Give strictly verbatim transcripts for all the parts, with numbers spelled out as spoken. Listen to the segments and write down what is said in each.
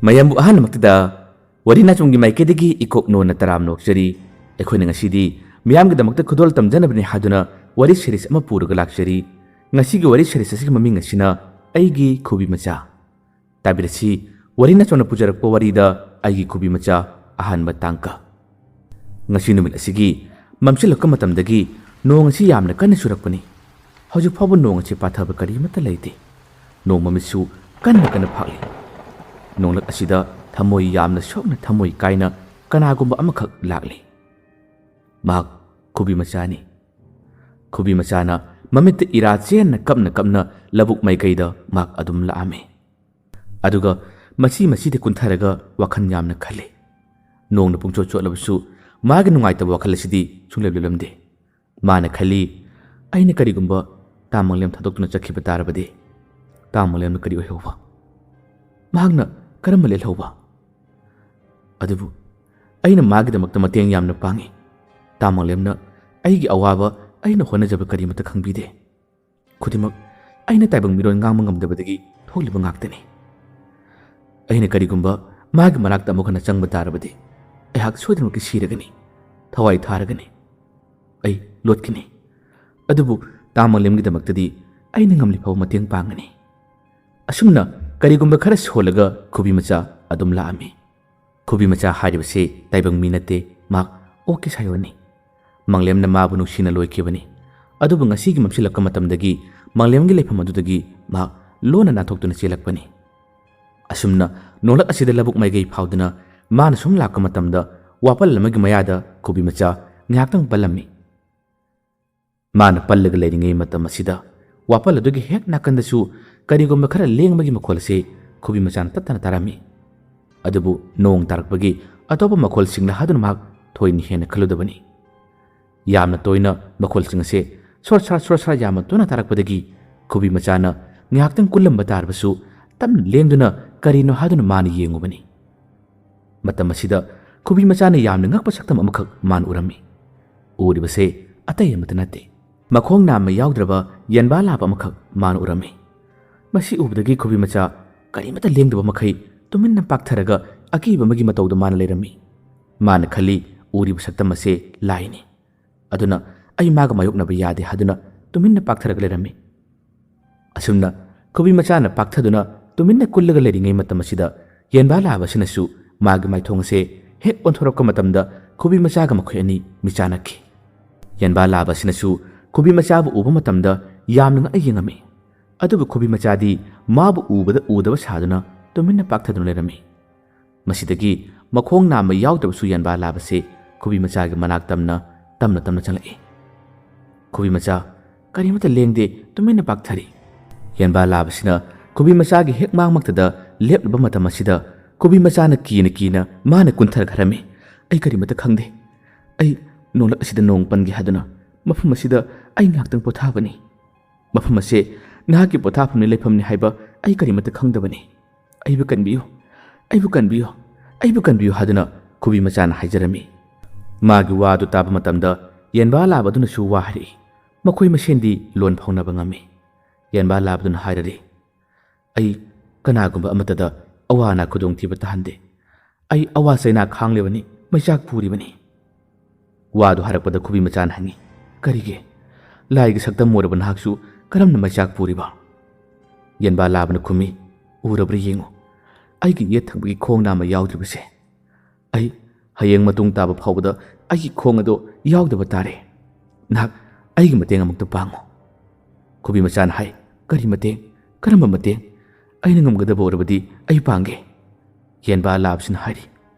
ꯃꯌꯥꯝꯕꯨ ꯑꯍꯥꯟꯕꯃꯛꯇꯗ ꯋꯥꯔꯤ ꯅꯥꯆꯣꯝꯒꯤ ꯃꯥꯏꯀꯩꯗꯒꯤ ꯏꯀꯣꯛ ꯅꯣꯟꯅ ꯇꯔꯥꯝꯅ ꯑꯣꯛꯆꯔꯤ꯫ ꯑꯩꯈꯣꯏꯅ ꯉꯁꯤꯗꯤ ꯃꯤꯌꯥꯝꯒꯤꯗꯃꯛꯇ ꯈꯨꯗꯣꯜ ꯇꯝꯖꯅꯕꯅꯤ ꯍꯥꯏꯗꯨꯅ ꯋꯥꯔꯤ series ꯑꯃ ꯄꯨꯔꯒ ꯂꯥꯛꯆꯔꯤ꯫ ꯉꯁꯤꯒꯤ ꯋꯥꯔꯤ series ꯑꯁꯤꯒꯤ ꯃꯃꯤꯡ ꯑꯁꯤꯅ ꯑꯩꯒꯤ ꯈꯨꯕꯤ ꯃꯆꯥ꯫ ꯇꯥꯕꯤꯔꯁꯤ, ꯋꯥꯔꯤ ꯅꯥꯆꯣꯝꯅ ꯄꯨꯖꯔꯛꯄ ꯋꯥꯔꯤꯗ ꯑꯩꯒꯤ ꯈꯨꯕꯤ ꯃꯆꯥ ꯑꯍꯥꯟꯕ ꯇꯥꯡꯀꯛ꯫ ꯉꯁꯤ ꯅꯨꯃꯤꯠ ꯑꯁꯤꯒꯤ ꯃꯝꯁꯤꯜꯂꯛꯄ ꯃꯇꯝꯗꯒꯤ ꯅꯣꯡ ꯑꯁꯤ ꯌꯥꯝꯅ ꯀꯟꯅ ꯆꯨꯔꯛꯄꯅꯤ꯫ ꯍꯧꯖꯤꯛ ꯐꯥꯎꯕ ꯅꯣꯡ ꯑꯁꯤ ꯄꯥꯊꯕ ꯀꯔꯤꯃꯠꯇ ꯂꯩꯇꯦ꯫ ꯅꯣꯡ ꯃꯃꯤꯠꯁꯨ ꯀꯟꯅ ꯀꯟꯅ ꯐꯥꯛꯂꯤ꯫ ꯅꯣꯡꯂꯛ ꯑꯁꯤꯗ ꯊꯃꯣꯏ ꯌꯥꯝꯅ ꯁꯣꯛꯅ ꯊꯃꯣꯏ ꯀꯥꯏꯅ ꯀꯅꯥꯒꯨꯝꯕ ꯑꯃꯈꯛ ꯂꯥꯛꯂꯤ꯫ ꯃꯍꯥꯛ ꯈꯨꯕꯤ ꯃꯆꯥꯅꯤ꯫ ꯈꯨꯕꯤ ꯃꯆꯥꯅ ꯃꯃꯤꯠꯇ ꯏꯔꯥ ꯆꯦꯟꯅ ꯀꯞꯅ ꯀꯞꯅ ꯂꯧꯕꯨꯛ ꯃꯥꯏꯀꯩꯗ ꯃꯍꯥꯛ ꯑꯗꯨꯝ ꯂꯥꯛꯑꯝꯃꯤ꯫ ꯑꯗꯨꯒ ꯃꯁꯤ ꯃꯁꯤꯗꯤ ꯀꯨꯟꯊꯔꯒ ꯋꯥꯈꯜ ꯌꯥꯝꯅ ꯈꯜꯂꯤ꯫ ꯅꯣꯡꯅ ꯄꯨꯡꯆꯣꯠ ꯆꯣꯠꯂꯕꯁꯨ ꯃꯥꯒꯤ ꯅꯨꯡꯉꯥꯏꯇꯕ ꯋꯥꯈꯜ ꯑꯁꯤꯗꯤ ꯁꯨꯡꯂꯦꯞ ꯂꯦꯞꯂꯝꯗꯦ꯫ ꯃꯥꯅ ꯈꯜꯂꯤ, "ꯑꯩꯅ ꯀꯔꯤꯒꯨꯝꯕ ꯇꯥ ꯃꯪꯂꯦꯝ ꯊꯥꯗꯣꯛꯇꯨꯅ ꯆꯠꯈꯤꯕ ꯇꯥꯔꯕꯗꯤ ꯇꯥ ꯃꯪꯂꯦꯝꯅ ꯀꯔꯤ ꯑꯣꯏꯍꯧꯕ? ꯃꯍꯥꯛꯅ ꯀꯔꯝꯕ ꯂꯦꯜꯍꯧꯕ? ꯑꯗꯨꯕꯨ ꯑꯩꯅ ꯃꯥꯒꯤꯗꯃꯛꯇ ꯃꯇꯦꯡ ꯌꯥꯝꯅ ꯄꯥꯡꯉꯤ꯫ ꯇꯥ ꯃꯪꯂꯦꯝꯅ ꯑꯩꯒꯤ ꯑꯋꯥꯕ, ꯑꯩꯅ ꯍꯣꯠꯅꯖꯕ ꯀꯔꯤꯃꯠꯇ ꯈꯪꯕꯤꯗꯦ꯫ ꯈꯨꯗꯤꯡꯃꯛ ꯑꯩꯅ ꯇꯥꯏꯕꯪ ꯃꯤꯔꯣꯟ ꯉꯥꯡꯕ ꯉꯝꯗꯕꯗꯒꯤ ꯊꯣꯛꯂꯤꯕ ꯉꯥꯛꯇꯅꯤ꯫ ꯑꯩꯅ ꯀꯔꯤꯒꯨꯝꯕ ꯃꯥꯒꯤ ꯃꯅꯥꯛꯇ ꯑꯃꯨꯛ ꯍꯟꯅ ꯆꯪꯕ ꯇꯥꯔꯕꯗꯤ ꯑꯩꯍꯥꯛ ꯁꯣꯏꯗꯅꯃꯛꯀꯤ ꯁꯤꯔꯒꯅꯤ, ꯊꯋꯥꯏ ꯊꯥꯔꯒꯅꯤ, ꯑꯩ ꯂꯣꯠꯀꯅꯤ꯫ ꯑꯗꯨꯕꯨ ꯇꯥ ꯃꯪꯂꯦꯝꯒꯤꯗꯃꯛꯇꯗꯤ ꯑꯩꯅ ꯉꯝꯂꯤ ꯐꯥꯎꯕ ꯃꯇꯦꯡ ꯄꯥꯡꯒꯅꯤ꯫" ꯑꯁꯨꯝꯅ ꯀꯔꯤꯒꯨꯝꯕ ꯈꯔ ꯁꯣꯜꯂꯒ ꯈꯨꯕꯤ ꯃꯆꯥ ꯑꯗꯨꯝ ꯂꯥꯛꯑꯝꯃꯤ꯫ ꯈꯨꯕꯤ ꯃꯆꯥ ꯍꯥꯏꯔꯤꯕꯁꯤ ꯇꯥꯏꯕꯪ ꯃꯤ ꯅꯠꯇꯦ, ꯃꯍꯥꯛ ꯑꯣꯛꯀꯤ ꯁꯥꯌꯣꯟꯅꯤ꯫ ꯃꯪꯂꯦꯝꯅ ꯃꯥꯕꯨ ꯅꯨꯡꯁꯤꯅ ꯂꯣꯏꯈꯤꯕꯅꯤ꯫ ꯑꯗꯨꯕꯨ ꯉꯁꯤꯒꯤ ꯃꯝꯁꯤꯜꯂꯛꯄ ꯃꯇꯝꯗꯒꯤ ꯃꯪꯂꯦꯝꯒꯤ ꯂꯩꯐꯝ ꯑꯗꯨꯗꯒꯤ ꯃꯍꯥꯛ ꯂꯣꯟꯅ ꯅꯥꯟꯊꯣꯛꯇꯨꯅ ꯆꯦꯜꯂꯛꯄꯅꯤ꯫ ꯑꯁꯨꯝꯅ ꯅꯣꯡꯂꯛ ꯑꯁꯤꯗ ꯂꯧꯕꯨꯛ ꯃꯥꯏꯀꯩ ꯐꯥꯎꯗꯨꯅ ꯃꯥꯅ ꯁꯨꯝ ꯂꯥꯛꯄ ꯃꯇꯝꯗ ꯋꯥꯄꯜ ꯑꯃꯒꯤ ꯃꯌꯥꯗ ꯈꯨꯕꯤ ꯃꯆꯥ ꯉꯥꯏꯍꯥꯛꯇꯪ ꯄꯜꯂꯝꯃꯤ꯫ ꯃꯥꯅ ꯄꯜꯂꯒ ꯂꯩꯔꯤꯉꯩ ꯃꯇꯝ ꯑꯁꯤꯗ ꯋꯥꯄꯜ ꯑꯗꯨꯒꯤ ꯍꯦꯛ ꯅꯥꯀꯟꯗꯁꯨ ꯀꯔꯤꯒꯨꯝꯕ ꯈꯔ ꯂꯦꯡꯕꯒꯤ ꯃꯈꯣꯜ ꯑꯁꯤ ꯈꯨꯕꯤ ꯃꯆꯥꯅ ꯇꯠꯇꯅ ꯇꯥꯔꯝꯃꯤ꯫ ꯑꯗꯨꯕꯨ ꯅꯣꯡ ꯇꯥꯔꯛꯄꯒꯤ ꯑꯇꯣꯞꯄ ꯃꯈꯣꯜꯁꯤꯡꯅ ꯍꯥꯏꯗꯨꯅ ꯃꯍꯥꯛ ꯊꯣꯏꯅ ꯍꯦꯟꯅ ꯈꯜꯂꯨꯗꯕꯅꯤ꯫ ꯌꯥꯝꯅ ꯇꯣꯏꯅ ꯃꯈꯣꯜꯁꯤꯡ ꯑꯁꯦ ꯁꯣꯔ ꯁꯥꯔ ꯁꯣꯔ ꯁꯥꯔ ꯌꯥꯝꯅ ꯇꯣꯏꯅ ꯇꯥꯔꯛꯄꯗꯒꯤ ꯈꯨꯕꯤ ꯃꯆꯥꯅ ꯉꯥꯏꯍꯥꯛꯇꯪ ꯀꯨꯜꯂꯝꯕ ꯇꯥꯔꯕꯁꯨ ꯇꯞꯅ ꯂꯦꯡꯗꯨꯅ ꯀꯔꯤꯅꯣ ꯍꯥꯏꯗꯨꯅ ꯃꯥꯅ ꯌꯦꯡꯉꯨꯕꯅꯤ꯫ ꯃꯇꯝ ꯑꯁꯤꯗ ꯈꯨꯕꯤ ꯃꯆꯥꯅ ꯌꯥꯝꯅ ꯉꯛꯄ ꯁꯛꯇꯝ ꯑꯃꯈꯛ ꯃꯥꯅ ꯎꯔꯝꯃꯤ꯫ ꯎꯔꯤꯕꯁꯦ ꯑꯇꯩ ꯑꯃꯠꯇ ꯅꯠꯇꯦ, ꯃꯈꯣꯡ ꯅꯥꯝꯃ ꯌꯥꯎꯗ꯭ꯔꯕ ꯌꯦꯟꯕꯥ ꯂꯥꯕ ꯑꯃꯈꯛ ꯃꯥꯅ ꯎꯔꯝꯃꯤ꯫ ꯃꯁꯤ ꯎꯕꯗꯒꯤ ꯈꯨꯕꯤ ꯃꯆꯥ ꯀꯔꯤꯃꯠꯇ ꯂꯦꯡꯗꯕ ꯃꯈꯩ ꯇꯨꯃꯤꯟꯅ ꯄꯥꯛꯊꯔꯒ ꯑꯀꯤꯕ ꯑꯃꯒꯤ ꯃꯇꯧꯗ ꯃꯥꯅ ꯂꯩꯔꯝꯃꯤ꯫ ꯃꯥꯅ ꯈꯜꯂꯤ, ꯎꯔꯤꯕ ꯁꯛꯇꯝ ꯑꯁꯦ ꯂꯥꯏꯅꯤ꯫ ꯑꯗꯨꯅ ꯑꯩ ꯃꯥꯒ ꯃꯥꯌꯣꯛꯅꯕ ꯌꯥꯗꯦ ꯍꯥꯏꯗꯨꯅ ꯇꯨꯃꯤꯟꯅ ꯄꯥꯛꯊꯔꯒ ꯂꯩꯔꯝꯃꯤ꯫ ꯑꯁꯨꯝꯅ ꯈꯨꯕꯤ ꯃꯆꯥꯅ ꯄꯥꯛꯊꯗꯨꯅ ꯇꯨꯃꯤꯟꯅ ꯀꯨꯜꯂꯒ ꯂꯩꯔꯤꯉꯩ ꯃꯇꯝ ꯑꯁꯤꯗ ꯌꯦꯟꯕꯥ ꯂꯥꯕ ꯑꯁꯤꯅꯁꯨ ꯃꯥꯒꯤ ꯃꯥꯏꯊꯣꯡ ꯑꯁꯦ ꯍꯦꯛ ꯑꯣꯟꯊꯣꯔꯛꯄ ꯃꯇꯝꯗ ꯈꯨꯕꯤ ꯃꯆꯥꯒ ꯃꯈꯣꯏ ꯑꯅꯤ ꯃꯤꯆꯥꯟꯅꯈꯤ꯫ ꯌꯦꯟꯕꯥ ꯂꯥꯕ ꯑꯁꯤꯅꯁꯨ ꯈꯨꯕꯤ ꯃꯆꯥꯕꯨ ꯎꯕ ꯃꯇꯝꯗ ꯌꯥꯝꯅ ꯉꯛꯅ ꯌꯦꯡꯉꯝꯃꯤ꯫ ꯑꯗꯨꯕꯨ ꯈꯨꯕꯤ ꯃꯆꯥꯗꯤ ꯃꯥꯕꯨ ꯎꯕꯗ ꯎꯗꯕ ꯁꯥꯗꯨꯅ ꯇꯨꯃꯤꯟꯅ ꯄꯥꯛꯊꯗꯨꯅ ꯂꯩꯔꯝꯃꯤ꯫ ꯃꯁꯤꯗꯒꯤ ꯃꯈꯣꯡ ꯅꯥꯝꯃ ꯌꯥꯎꯗꯕꯁꯨ ꯌꯦꯟꯕꯥ ꯂꯥꯕꯁꯦ ꯈꯨꯕꯤ ꯃꯆꯥꯒꯤ ꯃꯅꯥꯛ ꯇꯝꯅ, ꯇꯝꯅ, ꯇꯝꯅ ꯆꯪꯂꯛꯏ꯫ "ꯈꯨꯕꯤ ꯃꯆꯥ, ꯀꯔꯤꯃꯠꯇ ꯂꯦꯡꯗꯦ, ꯇꯨꯃꯤꯟꯅ ꯄꯥꯛꯊꯔꯤ꯫" ꯌꯦꯟꯕꯥ ꯂꯥꯕꯁꯤꯅ ꯈꯨꯕꯤ ꯃꯆꯥꯒꯤ ꯍꯦꯛ ꯃꯥꯡꯃꯛꯇꯗ ꯂꯦꯞꯂꯨꯕ ꯃꯇꯝ ꯑꯁꯤꯗ ꯈꯨꯕꯤ ꯃꯆꯥꯅ ꯀꯤꯅ ꯀꯤꯅ ꯃꯥꯅ ꯀꯨꯟꯊꯔꯛꯈ꯭ꯔꯝꯃꯤ꯫ "ꯑꯩ ꯀꯔꯤꯃꯠꯇ ꯈꯪꯗꯦ꯫ ꯑꯩ ꯅꯣꯡꯂꯛ ꯑꯁꯤꯗ ꯅꯣꯡ ꯄꯟꯒꯦ ꯍꯥꯏꯗꯨꯅ ꯃꯐꯝ ꯑꯁꯤꯗ ꯑꯩ ꯉꯥꯏꯍꯥꯛꯇꯪ ꯄꯣꯊꯥꯕꯅꯤ꯫ ꯃꯐꯝ ꯑꯁꯦ ꯅꯍꯥꯛꯀꯤ ꯄꯣꯊꯥꯐꯝꯅꯤ, ꯂꯩꯐꯝꯅꯤ ꯍꯥꯏꯕ ꯑꯩ ꯀꯔꯤꯃꯠꯇ ꯈꯪꯗꯕꯅꯤ꯫ ꯑꯩꯕꯨ ꯀꯟꯕꯤꯌꯨ, ꯑꯩꯕꯨ ꯀꯟꯕꯤꯌꯨ, ꯑꯩꯕꯨ ꯀꯟꯕꯤꯌꯨ" ꯍꯥꯏꯗꯨꯅ ꯈꯨꯕꯤ ꯃꯆꯥꯅ ꯍꯥꯏꯖꯔꯝꯃꯤ꯫ ꯃꯥꯒꯤ ꯋꯥꯗꯨ ꯇꯥꯕ ꯃꯇꯝꯗ ꯌꯦꯟꯕꯥ ꯂꯥꯕꯗꯨꯅꯁꯨ ꯋꯥ ꯍꯥꯏꯔꯛꯏ꯫ ꯃꯈꯣꯏ ꯃꯁꯦꯟꯗꯤ ꯂꯣꯟ ꯐꯥꯎꯅꯕ ꯉꯝꯃꯤ꯫ ꯌꯦꯟꯕꯥ ꯂꯥꯕꯗꯨꯅ ꯍꯥꯏꯔꯔꯤ, "ꯑꯩ ꯀꯅꯥꯒꯨꯝꯕ ꯑꯃꯠꯇꯗ ꯑꯋꯥ ꯑꯅꯥ ꯈꯨꯗꯣꯡꯊꯤꯕ ꯇꯥꯍꯟꯗꯦ꯫ ꯑꯩ ꯑꯋꯥ ꯆꯩꯅꯥ ꯈꯥꯡꯂꯤꯕꯅꯤ, ꯃꯩꯆꯥꯛ ꯄꯨꯔꯤꯕꯅꯤ꯫" ꯋꯥꯗꯨ ꯍꯥꯏꯔꯛꯄꯗ ꯈꯨꯕꯤ ꯃꯆꯥꯅ ꯍꯪꯉꯤ, "ꯀꯔꯤꯒꯤ? ꯂꯥꯏꯒꯤ ꯁꯛꯇꯝ ꯑꯣꯏꯔꯕ ꯅꯍꯥꯛꯁꯨ ꯀꯔꯝꯅ ꯃꯩꯆꯥꯛ ꯄꯨꯔꯤꯕ?" ꯌꯦꯟꯕꯥ ꯂꯥꯕꯅ ꯈꯨꯝꯃꯤ, "ꯎꯔꯕ꯭ꯔꯥ ꯌꯦꯡꯉꯨ, ꯑꯩꯒꯤ ꯌꯦꯠ ꯊꯪꯕꯒꯤ ꯈꯣꯡ ꯅꯥꯝꯃ ꯌꯥꯎꯗ꯭ꯔꯤꯕꯁꯦ꯫ ꯑꯩ ꯍꯌꯦꯡ ꯃꯇꯨꯡ ꯇꯥꯕ ꯐꯥꯎꯕꯗ ꯑꯩꯒꯤ ꯈꯣꯡ ꯑꯗꯣ ꯌꯥꯎꯗꯕ ꯇꯥꯔꯦ꯫ ꯅꯍꯥꯛ ꯑꯩꯒꯤ ꯃꯇꯦꯡ ꯑꯃꯨꯛꯇ ꯄꯥꯡꯉꯨ꯫" ꯈꯨꯕꯤ ꯃꯆꯥꯅ ꯍꯥꯏ, "ꯀꯔꯤ ꯃꯇꯦꯡ? ꯀꯔꯝꯕ ꯃꯇꯦꯡ? ꯑꯩꯅ ꯉꯝꯒꯗꯕ ꯑꯣꯏꯔꯕꯗꯤ ꯑꯩ ꯄꯥꯡꯒꯦ꯫" ꯌꯦꯟꯕꯥ ꯂꯥꯕꯁꯤꯅ ꯍꯥꯏꯔꯤ,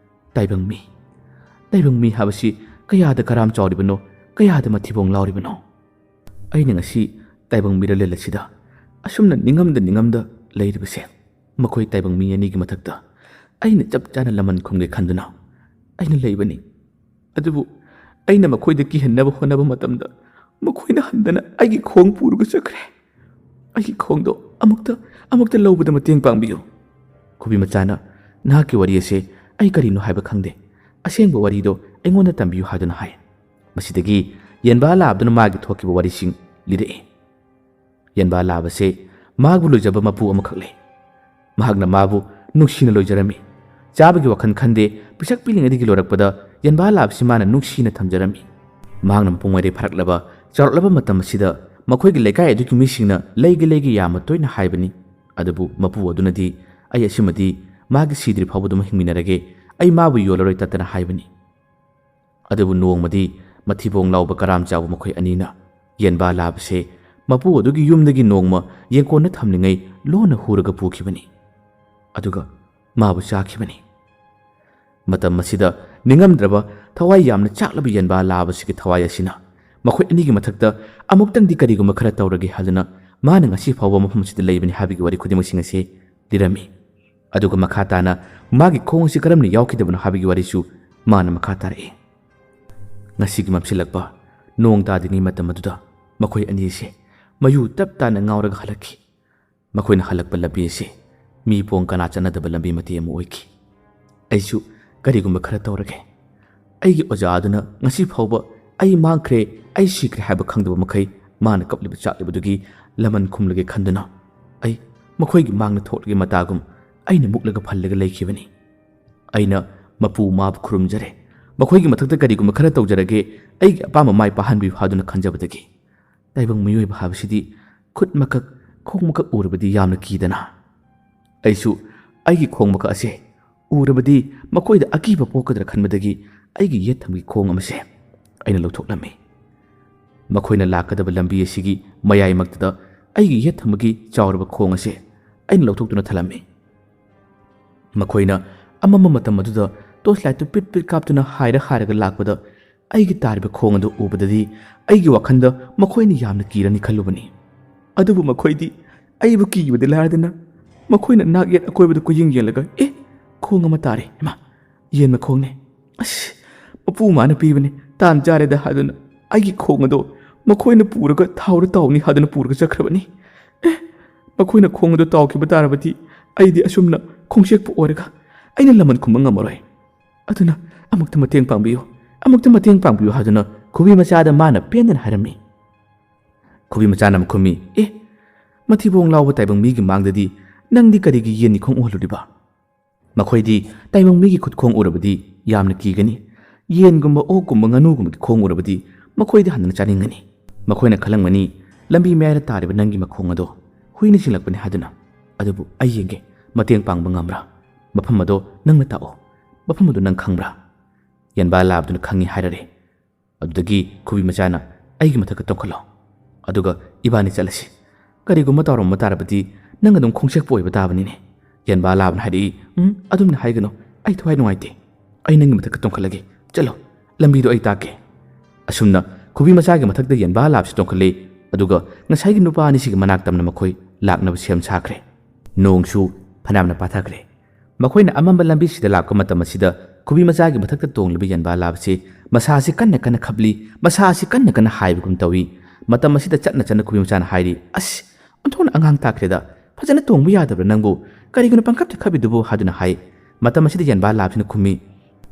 "ꯇꯥꯏꯕꯪ ꯃꯤ, ꯇꯥꯏꯕꯪ ꯃꯤ ꯍꯥꯏꯕꯁꯤ ꯀꯌꯥꯗ ꯀꯔꯥꯝ ꯆꯥꯎꯔꯤꯕꯅꯣ, ꯀꯌꯥꯗ ꯃꯊꯤꯕꯣꯡ ꯂꯥꯎꯔꯤꯕꯅꯣ꯫ ꯑꯩꯅ ꯉꯁꯤ ꯇꯥꯏꯕꯪ ꯃꯤꯔꯣꯜꯂꯦꯟ ꯑꯁꯤꯗ ꯑꯁꯨꯝꯅ ꯅꯤꯡꯉꯝꯗ ꯅꯤꯡꯉꯝꯗ ꯂꯩꯔꯤꯕꯁꯦ, ꯃꯈꯣꯏ ꯇꯥꯏꯕꯪ ꯃꯤ ꯑꯅꯤꯒꯤ ꯃꯊꯛꯇ ꯑꯩꯅ ꯆꯞ ꯆꯥꯅ ꯂꯃꯟ ꯈꯨꯝꯒꯦ ꯈꯟꯗꯨꯅ ꯑꯩꯅ ꯂꯩꯕꯅꯤ꯫ ꯑꯗꯨꯕꯨ ꯑꯩꯅ ꯃꯈꯣꯏꯗ ꯀꯤꯍꯟꯅꯕ ꯍꯣꯠꯅꯕ ꯃꯇꯝꯗ ꯃꯈꯣꯏꯅ ꯍꯟꯗꯅ ꯑꯩꯒꯤ ꯈꯣꯡ ꯄꯨꯔꯒ ꯆꯠꯈ꯭ꯔꯦ꯫ ꯑꯩꯒꯤ ꯈꯣꯡꯗꯣ ꯑꯃꯨꯛꯇ, ꯑꯃꯨꯛꯇ ꯂꯧꯕꯗ ꯃꯇꯦꯡ ꯄꯥꯡꯕꯤꯌꯨ꯫" ꯈꯨꯕꯤ ꯃꯆꯥꯅ, "ꯅꯍꯥꯛꯀꯤ ꯋꯥꯔꯤ ꯑꯁꯦ ꯑꯩ ꯀꯔꯤꯅꯣ ꯍꯥꯏꯕ ꯈꯪꯗꯦ꯫ ꯑꯁꯦꯡꯕ ꯋꯥꯔꯤꯗꯣ ꯑꯩꯉꯣꯟꯗ ꯇꯝꯕꯤꯌꯨ" ꯍꯥꯏꯗꯨꯅ ꯍꯥꯏ꯫ ꯃꯁꯤꯗꯒꯤ ꯌꯦꯟꯕꯥ ꯂꯥꯕꯗꯨꯅ ꯃꯥꯒꯤ ꯊꯣꯛꯈꯤꯕ ꯋꯥꯔꯤꯁꯤꯡ ꯂꯤꯔꯛꯏ꯫ ꯌꯦꯟꯕꯥ ꯂꯥꯕꯁꯦ ꯃꯥꯕꯨ ꯂꯣꯏꯖꯕ ꯃꯄꯨ ꯑꯃꯈꯛ ꯂꯩ꯫ ꯃꯍꯥꯛꯅ ꯃꯥꯕꯨ ꯅꯨꯡꯁꯤꯅ ꯂꯣꯏꯖꯔꯝꯃꯤ꯫ ꯆꯥꯕꯒꯤ ꯋꯥꯈꯜ ꯈꯟꯗꯦ, ꯄꯤꯁꯛ ꯄꯤꯛꯂꯤꯉꯩꯗꯒꯤ ꯂꯣꯏꯔꯛꯄꯗ ꯌꯦꯟꯕꯥ ꯂꯥꯕꯁꯤ ꯃꯥꯅ ꯅꯨꯡꯁꯤꯅ ꯊꯝꯖꯔꯝꯃꯤ꯫ ꯃꯍꯥꯛꯅ ꯃꯄꯨꯡ ꯑꯣꯏꯔꯦ ꯐꯥꯔꯛꯂꯕ, ꯆꯥꯎꯔꯛꯂꯕ ꯃꯇꯝ ꯑꯁꯤꯗ ꯃꯈꯣꯏꯒꯤ ꯂꯩꯀꯥꯏ ꯑꯗꯨꯒꯤ ꯃꯤꯁꯤꯡꯅ ꯂꯩꯒꯦ ꯂꯩꯒꯦ ꯌꯥꯝꯅ ꯇꯣꯏꯅ ꯍꯥꯏꯕꯅꯤ꯫ ꯑꯗꯨꯕꯨ ꯃꯄꯨ ꯑꯗꯨꯅꯗꯤ "ꯑꯩ ꯑꯁꯤꯃꯗꯤ ꯃꯥꯒꯤ ꯁꯤꯗ꯭ꯔꯤ ꯐꯥꯎꯕ ꯑꯗꯨꯝ ꯍꯤꯡꯃꯤꯟꯅꯔꯒꯦ, ꯑꯩ ꯃꯥꯕꯨ ꯌꯣꯜꯂꯔꯣꯏ" ꯇꯠꯇꯅ ꯍꯥꯏꯕꯅꯤ꯫ ꯑꯗꯨꯕꯨ ꯅꯣꯡꯃꯗꯤ ꯃꯊꯤꯕꯣꯡ ꯂꯥꯎꯕ ꯀꯔꯥꯝ ꯆꯥꯎꯕ ꯃꯈꯣꯏ ꯑꯅꯤꯅ ꯌꯦꯟꯕꯥ ꯂꯥꯕꯁꯦ ꯃꯄꯨ ꯑꯗꯨꯒꯤ ꯌꯨꯝꯗꯒꯤ ꯅꯣꯡꯃ ꯌꯦꯡꯀꯣꯟꯅ ꯊꯝꯂꯤꯉꯩ ꯂꯣꯟꯅ ꯍꯨꯔꯒ ꯄꯨꯈꯤꯕꯅꯤ꯫ ꯑꯗꯨꯒ ꯃꯥꯕꯨ ꯆꯥꯈꯤꯕꯅꯤ꯫ ꯃꯇꯝ ꯑꯁꯤꯗ ꯅꯤꯡꯉꯝꯗ꯭ꯔꯕ, ꯊꯋꯥꯏ ꯌꯥꯝꯅ ꯆꯥꯛꯂꯕ ꯌꯦꯟꯕꯥ ꯂꯥꯕꯁꯤꯒꯤ ꯊꯋꯥꯏ ꯑꯁꯤꯅ ꯃꯈꯣꯏ ꯑꯅꯤꯒꯤ ꯃꯊꯛꯇ ꯑꯃꯨꯛꯇꯪꯗꯤ ꯀꯔꯤꯒꯨꯝꯕ ꯈꯔ ꯇꯧꯔꯒꯦ ꯍꯥꯏꯗꯨꯅ ꯃꯥꯅ ꯉꯁꯤ ꯐꯥꯎꯕ ꯃꯐꯝ ꯑꯁꯤꯗ ꯂꯩꯕꯅꯤ ꯍꯥꯏꯕꯒꯤ ꯋꯥꯔꯤ ꯈꯨꯗꯤꯡꯃꯛꯁꯤꯡ ꯑꯁꯤ ꯂꯤꯔꯝꯃꯤ꯫ ꯑꯗꯨꯒ ꯃꯈꯥ ꯇꯥꯅ ꯃꯥꯒꯤ ꯈꯣꯡ ꯑꯁꯤ ꯀꯔꯝꯅ ꯌꯥꯎꯈꯤꯗꯕꯅꯣ ꯍꯥꯏꯕꯒꯤ ꯋꯥꯔꯤꯁꯨ ꯃꯥꯅ ꯃꯈꯥ ꯇꯥꯔꯛꯏ꯫ ꯉꯁꯤꯒꯤ ꯃꯝꯁꯤꯜꯂꯛꯄ ꯅꯣꯡ ꯇꯥꯗ꯭ꯔꯤꯉꯩ ꯃꯇꯝ ꯑꯗꯨꯗ ꯃꯈꯣꯏ ꯑꯅꯤ ꯑꯁꯤ ꯃꯌꯨ ꯇꯞ ꯇꯥꯅ ꯉꯥꯎꯔꯒ ꯍꯜꯂꯛꯈꯤ꯫ ꯃꯈꯣꯏꯅ ꯍꯜꯂꯛꯄ ꯂꯝꯕꯤ ꯑꯁꯤ ꯃꯤ ꯄꯣꯡ ꯀꯅꯥ ꯆꯠꯅꯗꯕ ꯂꯝꯕꯤ ꯃꯇꯦꯛ ꯑꯃ ꯑꯣꯏꯈꯤ꯫ ꯑꯩꯁꯨ ꯀꯔꯤꯒꯨꯝꯕ ꯈꯔ ꯇꯧꯔꯒꯦ꯫ ꯑꯩꯒꯤ ꯑꯣꯖꯥ ꯑꯗꯨꯅ ꯉꯁꯤ ꯐꯥꯎꯕ "ꯑꯩ ꯃꯥꯡꯈ꯭ꯔꯦ, ꯑꯩ ꯁꯤꯈ꯭ꯔꯦ" ꯍꯥꯏꯕ ꯈꯪꯗꯕ ꯃꯈꯩ ꯃꯥꯅ ꯀꯞꯂꯤꯕ ꯆꯥꯛꯂꯤꯕꯗꯨꯒꯤ ꯂꯃꯟ ꯈꯨꯝꯂꯒꯦ ꯈꯟꯗꯨꯅ ꯑꯩ ꯃꯈꯣꯏꯒꯤ ꯃꯥꯡꯗ ꯊꯣꯛꯂꯒꯦ ꯃꯇꯥꯒꯨꯝ ꯑꯩꯅ ꯃꯨꯛꯂꯒ ꯐꯜꯂꯒ ꯂꯩꯈꯤꯕꯅꯤ꯫ ꯑꯩꯅ ꯃꯄꯨ ꯃꯥꯕꯨ ꯈꯨꯔꯨꯝꯖꯔꯦ꯫ ꯃꯈꯣꯏꯒꯤ ꯃꯊꯛꯇ ꯀꯔꯤꯒꯨꯝꯕ ꯈꯔ ꯇꯧꯖꯔꯒꯦ, ꯑꯩꯒꯤ ꯑꯄꯥꯝꯕ ꯃꯥꯏ ꯄꯥꯛꯍꯟꯕꯤꯌꯨ ꯍꯥꯏꯗꯨꯅ ꯈꯟꯖꯕꯗꯒꯤ ꯇꯥꯏꯕꯪ ꯃꯤꯑꯣꯏꯕ ꯍꯥꯏꯕꯁꯤꯗꯤ ꯈꯨꯠ ꯃꯀꯛ, ꯈꯣꯡ ꯃꯀꯛ ꯎꯔꯕꯗꯤ ꯌꯥꯝꯅ ꯀꯤꯗꯅ꯫ ꯑꯩꯁꯨ ꯑꯩꯒꯤ ꯈꯣꯡ ꯃꯀꯛ ꯑꯁꯦ ꯎꯔꯕꯗꯤ ꯃꯈꯣꯏꯗ ꯑꯀꯤꯕ ꯄꯣꯛꯀꯗ꯭ꯔꯥ ꯈꯟꯕꯗꯒꯤ ꯑꯩꯒꯤ ꯌꯦꯠ ꯊꯪꯕꯒꯤ ꯈꯣꯡ ꯑꯃꯁꯦ ꯑꯩꯅ ꯂꯧꯊꯣꯛꯂꯝꯃꯤ꯫ ꯃꯈꯣꯏꯅ ꯂꯥꯛꯀꯗꯕ ꯂꯝꯕꯤ ꯑꯁꯤꯒꯤ ꯃꯌꯥꯏꯃꯛꯇꯗ ꯑꯩꯒꯤ ꯌꯦꯠ ꯊꯪꯕꯒꯤ ꯆꯥꯎꯔꯕ ꯈꯣꯡ ꯑꯁꯦ ꯑꯩꯅ ꯂꯧꯊꯣꯛꯇꯨꯅ ꯊꯜꯂꯝꯃꯤ꯫ ꯃꯈꯣꯏꯅ ꯑꯃꯝꯕ ꯃꯇꯝ ꯑꯗꯨꯗ ꯇꯣꯔꯆ ꯂꯥꯏꯠꯇꯨ ꯄꯤꯠ ꯄꯤꯠ ꯀꯥꯞꯇꯨꯅ ꯍꯥꯏꯔ ꯍꯥꯏꯔꯒ ꯂꯥꯛꯄꯗ ꯑꯩꯒꯤ ꯇꯥꯔꯤꯕ ꯈꯣꯡ ꯑꯗꯨ ꯎꯕꯗꯗꯤ ꯑꯩꯒꯤ ꯋꯥꯈꯜꯗ ꯃꯈꯣꯏꯅ ꯌꯥꯝꯅ ꯀꯤꯔꯅꯤ ꯈꯜꯂꯨꯕꯅꯤ꯫ ꯑꯗꯨꯕꯨ ꯃꯈꯣꯏꯗꯤ ꯑꯩꯕꯨ ꯀꯤꯕꯗꯤ ꯂꯥꯏꯔꯗꯅ ꯃꯈꯣꯏꯅ ꯅꯥꯛ ꯌꯦꯠ ꯑꯀꯣꯏꯕꯗ ꯀꯣꯏꯌꯦꯡ ꯌꯦꯡꯂꯒ "ꯑꯦ, ꯈꯣꯡ ꯑꯃ ꯇꯥꯔꯦ, ꯏꯃꯥ, ꯌꯦꯟ ꯃꯈꯣꯡꯅꯦ꯫ ꯑꯁ, ꯃꯄꯨ ꯃꯥꯅ ꯄꯤꯕꯅꯦ, ꯇꯥꯟ ꯆꯥꯔꯦꯗ" ꯍꯥꯏꯗꯨꯅ ꯑꯩꯒꯤ ꯈꯣꯡ ꯑꯗꯣ ꯃꯈꯣꯏꯅ ꯄꯨꯔꯒ ꯊꯥꯎꯗ ꯇꯥꯎꯅꯤ ꯍꯥꯏꯗꯨꯅ ꯄꯨꯔꯒ ꯆꯠꯈ꯭ꯔꯕꯅꯤ꯫ ꯑꯦ, ꯃꯈꯣꯏꯅ ꯈꯣꯡ ꯑꯗꯣ ꯇꯥꯎꯈꯤꯕ ꯇꯥꯔꯕꯗꯤ ꯑꯩꯗꯤ ꯑꯁꯨꯝꯅ ꯈꯣꯡꯆꯦꯛꯄꯨ ꯑꯣꯏꯔꯒ ꯑꯩꯅ ꯂꯃꯟ ꯈꯨꯝꯕ ꯉꯝꯃꯔꯣꯏ꯫ ꯑꯗꯨꯅ ꯑꯃꯨꯛꯇ ꯃꯇꯦꯡ ꯄꯥꯡꯕꯤꯌꯨ, ꯑꯃꯨꯛꯇ ꯃꯇꯦꯡ ꯄꯥꯡꯕꯤꯌꯨ ꯍꯥꯏꯗꯨꯅ ꯈꯨꯕꯤ ꯃꯆꯥꯗ ꯃꯥꯅ ꯄꯦꯟꯗꯅ ꯍꯥꯏꯔꯝꯃꯤ꯫ ꯈꯨꯕꯤ ꯃꯆꯥꯅ ꯑꯃꯨꯛ ꯈꯨꯝꯃꯤ, "ꯑꯦ, ꯃꯊꯤꯕꯣꯡ ꯂꯥꯎꯕ ꯇꯥꯏꯕꯪ ꯃꯤꯒꯤ ꯃꯥꯡꯗꯗꯤ ꯅꯪꯗꯤ ꯀꯔꯤꯒꯤ ꯌꯦꯟ ꯅꯤꯈꯣꯡ ꯎꯍꯜꯂꯨꯔꯤꯕ? ꯃꯈꯣꯏꯗꯤ ꯇꯥꯏꯕꯪ ꯃꯤꯒꯤ ꯈꯨꯠꯈꯣꯡ ꯎꯔꯕꯗꯤ ꯌꯥꯝꯅ ꯀꯤꯒꯅꯤ꯫ ꯌꯦꯟꯒꯨꯝꯕ, ꯑꯣꯛꯀꯨꯝꯕ, ꯉꯥꯅꯨꯒꯨꯝꯕꯒꯤ ꯈꯣꯡ ꯎꯔꯕꯗꯤ ꯃꯈꯣꯏꯗꯤ ꯍꯟꯗꯅ ꯆꯥꯅꯤꯡꯒꯅꯤ꯫ ꯃꯈꯣꯏꯅ ꯈꯜꯂꯝꯒꯅꯤ, ꯂꯝꯕꯤ ꯃꯌꯥꯏꯗ ꯇꯥꯔꯤꯕ ꯅꯪꯒꯤ ꯃꯈꯣꯡ ꯑꯗꯣ ꯍꯨꯏꯅ ꯆꯤꯡꯂꯛꯄꯅꯤ ꯍꯥꯏꯗꯨꯅ꯫ ꯑꯗꯨꯕꯨ ꯑꯩ ꯌꯦꯡꯒꯦ, ꯃꯇꯦꯡ ꯄꯥꯡꯕ ꯉꯝꯕ꯭ꯔꯥ? ꯃꯐꯝ ꯑꯗꯣ ꯅꯪꯅ ꯇꯥꯛꯑꯣ꯫ ꯃꯐꯝ ꯑꯗꯨ ꯅꯪ ꯈꯪꯕ꯭ꯔꯥ? ꯌꯦꯟꯕꯥ ꯂꯥꯕꯗꯨꯅ ꯈꯪꯉꯤ ꯍꯥꯏꯔꯔꯦ꯫ ꯑꯗꯨꯗꯒꯤ ꯈꯨꯕꯤ ꯃꯆꯥꯅ, "ꯑꯩꯒꯤ ꯃꯊꯛꯇ ꯇꯣꯡꯈꯠꯂꯣ, ꯑꯗꯨꯒ ꯏꯕꯥꯅꯤ ꯆꯠꯂꯁꯤ꯫ ꯀꯔꯤꯒꯨꯝꯕ ꯇꯧꯔꯝꯕ ꯇꯥꯔꯕꯗꯤ ꯅꯪ ꯑꯗꯨꯝ ꯈꯣꯡꯆꯦꯛꯄ ꯑꯣꯏꯕ ꯇꯥꯕꯅꯤꯅꯦ꯫" ꯌꯦꯟꯕꯥ ꯂꯥꯕꯅ ꯍꯥꯏꯔꯛꯏ꯫ "ꯎꯝ, ꯑꯗꯨꯝꯅ ꯍꯥꯏꯒꯅꯨ, ꯑꯩ ꯊꯋꯥꯏ ꯅꯨꯡꯉꯥꯏꯇꯦ꯫ ꯑꯩ ꯅꯪꯒꯤ ꯃꯊꯛꯇ ꯇꯣꯡꯈꯠꯂꯒꯦ꯫ ꯆꯠꯂꯣ, ꯂꯝꯕꯤꯗꯣ ꯑꯩ ꯇꯥꯛꯀꯦ꯫" ꯑꯁꯨꯝꯅ ꯈꯨꯕꯤ ꯃꯆꯥꯒꯤ ꯃꯊꯛꯇ ꯌꯦꯟꯕꯥ ꯂꯥꯕꯁꯤ ꯇꯣꯡꯈꯠꯂꯤ꯫ ꯑꯗꯨꯒ ꯉꯁꯥꯏꯒꯤ ꯅꯨꯄꯥ ꯑꯅꯤꯁꯤꯒꯤ ꯃꯅꯥꯛ ꯇꯝꯅ ꯃꯈꯣꯏ ꯂꯥꯛꯅꯕ ꯁꯦꯝ ꯁꯥꯈ꯭ꯔꯦ꯫ ꯅꯣꯡꯁꯨ ꯐꯅꯌꯥꯝꯅ ꯄꯥꯊꯈ꯭ꯔꯦ꯫ ꯃꯈꯣꯏꯅ ꯑꯃꯝꯕ ꯂꯝꯕꯤꯁꯤꯗ ꯂꯥꯛꯄ ꯃꯇꯝ ꯑꯁꯤꯗ ꯈꯨꯕꯤ ꯃꯆꯥꯒꯤ ꯃꯊꯛꯇ ꯇꯣꯡꯂꯤꯕ ꯌꯦꯟꯕꯥ ꯂꯥꯕꯁꯤ ꯃꯁꯥꯁꯤ ꯀꯟꯅ ꯀꯟꯅ ꯈꯞꯂꯤ, ꯃꯁꯥꯁꯤ ꯀꯟꯅ ꯀꯟꯅ ꯍꯥꯏꯕꯒꯨꯝ ꯇꯧꯏ꯫ ꯃꯇꯝ ꯑꯁꯤꯗ ꯆꯠꯅ ꯆꯠꯅ ꯈꯨꯕꯤ ꯃꯆꯥꯅ ꯍꯥꯏꯔꯤ, "ꯑꯁ, ꯑꯣꯟꯊꯣꯛꯅ ꯑꯉꯥꯡ ꯇꯥꯈ꯭ꯔꯦꯗ, ꯐꯖꯅ ꯇꯣꯡꯕ ꯌꯥꯗꯕ꯭ꯔꯥ ꯅꯪꯕꯨ? ꯀꯔꯤꯒꯤꯅꯣ ꯄꯪꯈꯞꯇ ꯈꯞꯄꯤꯗꯨꯕꯨ?" ꯍꯥꯏꯗꯨꯅ ꯍꯥꯏ꯫ ꯃꯇꯝ ꯑꯁꯤꯗ ꯌꯦꯟꯕꯥ ꯂꯥꯕꯁꯤꯅ ꯈꯨꯝꯃꯤ,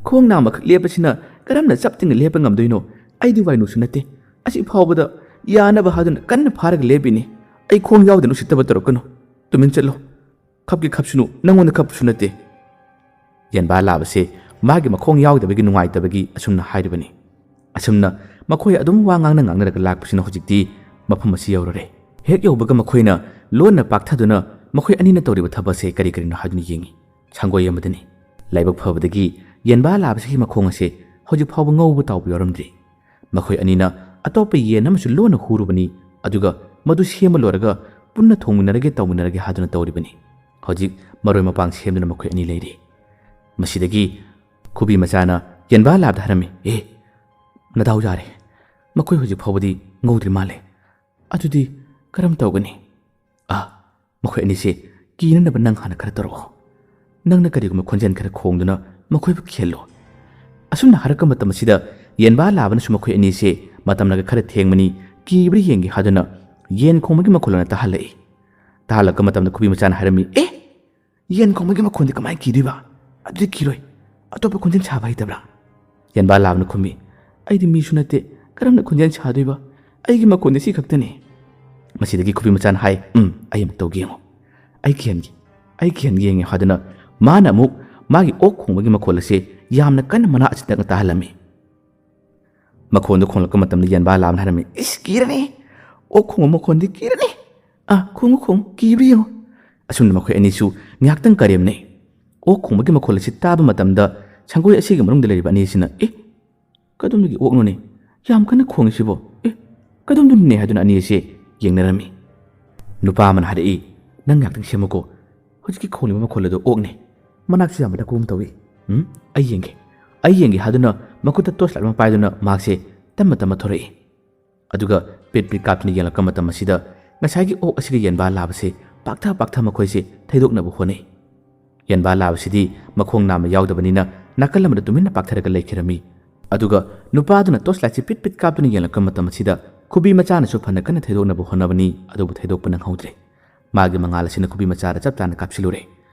"ꯈꯣꯡ ꯅꯥꯝꯃꯈꯛ ꯂꯦꯞꯄꯁꯤꯅ ꯀꯔꯝꯅ ꯆꯞ ꯇꯤꯡꯅ ꯂꯦꯞꯄ ꯉꯝꯗꯣꯏꯅꯣ? ꯑꯩꯗꯤ ꯋꯥꯏꯅꯨꯁꯨ ꯅꯠꯇꯦ꯫ ꯑꯁꯤ ꯐꯥꯎꯕꯗ ꯌꯥꯅꯕ ꯍꯥꯏꯗꯨꯅ ꯀꯟꯅ ꯐꯥꯔꯒ ꯂꯦꯞꯄꯤꯅꯤ꯫ ꯑꯩ ꯈꯣꯡ ꯌꯥꯎꯗꯅ ꯎꯁꯤꯠꯇꯕ ꯇꯧꯔꯛꯀꯅꯨ꯫ ꯇꯨꯃꯤꯟ ꯆꯠꯂꯣ꯫ ꯈꯞꯀꯤ ꯈꯞꯁꯅꯨ, ꯅꯪꯉꯣꯟꯗ ꯈꯞꯄꯁꯨ ꯅꯠꯇꯦ꯫" ꯌꯦꯟꯕꯥ ꯂꯥꯕꯁꯦ ꯃꯥꯒꯤ ꯃꯈꯣꯡ ꯌꯥꯎꯗꯕꯒꯤ ꯅꯨꯡꯉꯥꯏꯇꯕꯒꯤ ꯑꯁꯨꯝꯅ ꯍꯥꯏꯔꯤꯕꯅꯤ꯫ ꯑꯁꯨꯝꯅ ꯃꯈꯣꯏ ꯑꯗꯨꯝ ꯋꯥ ꯉꯥꯡꯅ ꯉꯥꯡꯅꯔꯒ ꯂꯥꯛꯄꯁꯤꯅ ꯍꯧꯖꯤꯛꯇꯤ ꯃꯐꯝ ꯑꯁꯤ ꯌꯧꯔꯨꯔꯦ꯫ ꯍꯦꯛ ꯌꯧꯕꯒ ꯃꯈꯣꯏꯅ ꯂꯣꯟꯅ ꯄꯥꯛꯊꯗꯨꯅ ꯃꯈꯣꯏ ꯑꯅꯤꯅ ꯇꯧꯔꯤꯕ ꯊꯕꯛ ꯑꯁꯦ ꯀꯔꯤ ꯀꯔꯤꯅꯣ ꯍꯥꯏꯗꯨꯅ ꯌꯦꯡꯉꯤ꯫ ꯁꯪꯒꯣꯏ ꯑꯃꯗꯅꯤ꯫ ꯂꯥꯏꯕꯛ ꯐꯕꯗꯒꯤ ꯌꯦꯟꯕꯥ ꯂꯥꯕꯁꯤꯒꯤ ꯃꯈꯣꯡ ꯑꯁꯦ ꯍꯧꯖꯤꯛ ꯐꯥꯎꯕ ꯉꯧꯕ ꯇꯥꯎꯕ ꯌꯥꯎꯔꯝꯗ꯭ꯔꯤ꯫ ꯃꯈꯣꯏ ꯑꯅꯤꯅ ꯑꯇꯣꯞꯄ ꯌꯦꯟ ꯑꯃꯁꯨ ꯂꯣꯟꯅ ꯍꯨꯔꯨꯕꯅꯤ, ꯑꯗꯨꯒ ꯃꯗꯨ ꯁꯦꯝꯕ ꯂꯣꯏꯔꯒ ꯄꯨꯟꯅ ꯊꯣꯡꯃꯤꯟꯅꯔꯒꯦ ꯇꯧꯃꯤꯟꯅꯔꯒꯦ ꯍꯥꯏꯗꯨꯅ ꯇꯧꯔꯤꯕꯅꯤ꯫ ꯍꯧꯖꯤꯛ ꯃꯔꯣꯏ ꯃꯄꯥꯡ ꯁꯦꯝꯗꯨꯅ ꯃꯈꯣꯏ ꯑꯅꯤ ꯂꯩꯔꯤ꯫ ꯃꯁꯤꯗꯒꯤ ꯈꯨꯕꯤ ꯃꯆꯥꯅ ꯌꯦꯟꯕꯥ ꯂꯥꯕꯗ ꯍꯥꯏꯔꯝꯃꯤ, "ꯑꯦ, ꯅꯗꯥꯎ ꯌꯥꯔꯦ, ꯃꯈꯣꯏ ꯍꯧꯖꯤꯛ ꯐꯥꯎꯕꯗꯤ ꯉꯧꯗ꯭ꯔꯤ ꯃꯥꯜꯂꯦ꯫ ꯑꯗꯨꯗꯤ ꯀꯔꯝ ꯇꯧꯒꯅꯤ? ꯑꯥ, ꯃꯈꯣꯏ ꯑꯅꯤꯁꯦ ꯀꯤꯅꯅꯕ ꯅꯪ ꯍꯥꯟꯅ ꯈꯔ ꯇꯧꯔꯛꯑꯣ꯫ ꯅꯪꯅ ꯀꯔꯤꯒꯨꯝꯕ ꯈꯣꯟꯖꯦꯜ ꯈꯔ ꯈꯣꯡꯗꯨꯅ ꯃꯈꯣꯏꯕꯨ ꯀꯤꯍꯜꯂꯣ꯫" ꯑꯁꯨꯝꯅ ꯍꯥꯏꯔꯛꯄ ꯃꯇꯝ ꯑꯁꯤꯗ ꯌꯦꯟꯕꯥ ꯂꯥꯕꯅꯁꯨ ꯃꯈꯣꯏ ꯑꯅꯤꯁꯦ ꯃꯇꯝꯅꯒ ꯈꯔ ꯊꯦꯡꯕꯅꯤ, ꯀꯤꯕ꯭ꯔꯥ ꯌꯦꯡꯒꯦ ꯍꯥꯏꯗꯨꯅ ꯌꯦꯟ ꯈꯣꯡꯕꯒꯤ ꯃꯈꯣꯜ ꯑꯣꯏꯅ ꯇꯥꯍꯜꯂꯛꯏ꯫ ꯇꯥꯍꯜꯂꯛꯄ ꯃꯇꯝꯗ ꯈꯨꯕꯤ ꯃꯆꯥꯅ ꯍꯥꯏꯔꯝꯃꯤ, "ꯑꯦ, ꯌꯦꯟ ꯈꯣꯡꯕꯒꯤ ꯃꯈꯣꯟꯗꯤ ꯀꯃꯥꯏꯅ ꯀꯤꯗꯣꯏꯕ? ꯑꯗꯨꯗꯤ ꯀꯤꯔꯣꯏ꯫ ꯑꯇꯣꯞꯄ ꯈꯣꯟꯖꯦꯜ ꯁꯥꯕ ꯍꯩꯇꯕ꯭ꯔꯥ?" ꯌꯦꯟꯕꯥ ꯂꯥꯕꯅ ꯈꯨꯝꯃꯤ, "ꯑꯩꯗꯤ ꯃꯤꯁꯨ ꯅꯠꯇꯦ, ꯀꯔꯝꯅ ꯈꯣꯟꯖꯦꯜ ꯁꯥꯗꯣꯏꯕ? ꯑꯩꯒꯤ ꯃꯈꯣꯟꯗꯤ ꯁꯤ ꯈꯛꯇꯅꯤ꯫" ꯃꯁꯤꯗꯒꯤ ꯈꯨꯕꯤ ꯃꯆꯥꯅ ꯍꯥꯏ, "ꯎꯝ, ꯑꯩ ꯑꯃꯨꯛ ꯇꯧꯒꯦ ꯌꯦꯡꯉꯣ꯫ ꯑꯩ ꯀꯤꯍꯟꯒꯦ, ꯑꯩ ꯀꯤꯍꯟꯒꯦ ꯌꯦꯡꯉꯦ" ꯍꯥꯏꯗꯨꯅ ꯃꯥꯅ ꯑꯃꯨꯛ ꯃꯥꯒꯤ ꯑꯣꯛ ꯈꯣꯡꯕꯒꯤ ꯃꯈꯣꯜ ꯑꯁꯤ ꯌꯥꯝꯅ ꯀꯟꯅ ꯃꯅꯥꯛ ꯑꯁꯤꯗ ꯇꯥꯍꯜꯂꯝꯃꯤ꯫ ꯃꯈꯣꯟꯗꯨ ꯈꯣꯡꯂꯛꯄ ꯃꯇꯝꯗ ꯌꯦꯟꯕꯥ ꯂꯥꯕꯅ ꯍꯥꯏꯔꯝꯃꯤ, "ꯏꯁ, ꯀꯤꯔꯅꯤ! ꯑꯣꯛ ꯈꯣꯡꯕ ꯃꯈꯣꯟꯗꯤ ꯀꯤꯔꯅꯤ! ꯑꯥ, ꯈꯣꯡꯉꯨ, ꯈꯣꯡꯉꯨ, ꯀꯤꯕ꯭ꯔꯥ ꯌꯦꯡꯉꯨ!" ꯑꯁꯨꯝꯅ ꯃꯈꯣꯏ ꯑꯅꯤꯁꯨ ꯉꯥꯏꯍꯥꯛꯇꯪ ꯀꯔꯦꯝꯅꯩ꯫ ꯑꯣꯛ ꯈꯣꯡꯕꯒꯤ ꯃꯈꯣꯜ ꯑꯁꯤ ꯇꯥꯕ ꯃꯇꯝꯗ ꯁꯪꯒꯣꯏ ꯑꯁꯤꯒꯤ ꯃꯅꯨꯡꯗ ꯂꯩꯔꯤꯕ ꯑꯅꯤꯁꯤꯅ, "ꯑꯦ, ꯀꯗꯣꯝꯗꯒꯤ ꯑꯣꯛꯅꯣꯅꯦ? ꯌꯥꯝ ꯀꯟꯅ ꯈꯣꯡꯉꯤꯁꯤꯕꯣ? ꯑꯦ, ꯀꯗꯣꯝꯗꯅꯣꯅꯦ?" ꯍꯥꯏꯗꯨꯅ ꯑꯅꯤ ꯑꯁꯤ ꯌꯦꯡꯅꯔꯝꯃꯤ꯫ ꯅꯨꯄꯥ ꯑꯃꯅ ꯍꯥꯏꯔꯛꯏ, "ꯅꯪ ꯉꯥꯏꯍꯥꯛꯇꯪ ꯁꯦꯝꯃꯨꯀꯣ꯫ ꯍꯧꯖꯤꯛꯀꯤ ꯈꯣꯡꯂꯤꯕ ꯃꯈꯣꯜ ꯑꯗꯨ ꯑꯣꯛꯅꯦ꯫ ꯃꯅꯥꯛꯁꯨ ꯌꯥꯝꯕꯗ ꯀꯨꯝ ꯇꯧꯏ꯫ ꯎꯝ, ꯑꯩ ꯌꯦꯡꯒꯦ꯫ ꯑꯩ ꯌꯦꯡꯒꯦ" ꯍꯥꯏꯗꯨꯅ ꯃꯈꯨꯠꯇ torch light ꯑꯃ ꯄꯥꯏꯗꯨꯅ ꯃꯍꯥꯛꯁꯦ ꯇꯞꯅ ꯇꯞꯅ ꯊꯣꯔꯛꯏ꯫ ꯑꯗꯨꯒ ꯄꯤꯠ ꯄꯤꯠ ꯀꯥꯞꯇꯨꯅ ꯌꯦꯡꯂꯛꯄ ꯃꯇꯝ ꯑꯁꯤꯗ ꯉꯁꯥꯏꯒꯤ ꯑꯣꯛ ꯑꯁꯤꯒ ꯌꯦꯟꯕꯥ ꯂꯥꯕꯁꯦ ꯄꯥꯛꯊ ꯄꯥꯛꯊ ꯃꯈꯣꯏꯁꯦ ꯊꯩꯗꯣꯛꯅꯕ ꯍꯣꯠꯅꯩ꯫ ꯌꯦꯟꯕꯥ ꯂꯥꯕꯁꯤꯗꯤ ꯃꯈꯣꯡ ꯅꯥꯝꯃ ꯌꯥꯎꯗꯕꯅꯤꯅ ꯅꯥꯀꯜ ꯑꯃꯗ ꯇꯨꯃꯤꯟꯅ ꯄꯥꯛꯊꯔꯒ ꯂꯩꯈꯤꯔꯝꯃꯤ꯫ ꯑꯗꯨꯒ ꯅꯨꯄꯥꯗꯨꯅ torch light ꯁꯦ ꯄꯤꯠ ꯄꯤꯠ ꯀꯥꯞꯇꯨꯅ ꯌꯦꯡꯂꯛꯄ ꯃꯇꯝ ꯑꯁꯤꯗ ꯈꯨꯕꯤ ꯃꯆꯥꯅꯁꯨ ꯐꯅ ꯀꯟꯅ ꯊꯩꯗꯣꯛꯅꯕ ꯍꯣꯠꯅꯕꯅꯤ, ꯑꯗꯨꯕꯨ ꯊꯩꯗꯣꯛꯄ ꯅꯪꯍꯧꯗ꯭ꯔꯦ꯫ ꯃꯥꯒꯤ ꯃꯉꯥꯜ ꯑꯁꯤꯅ ꯈꯨꯕꯤ ꯃꯆꯥꯗ ꯆꯞ ꯆꯥꯅ ꯀꯥꯞꯁꯤꯜꯂꯨꯔꯦ꯫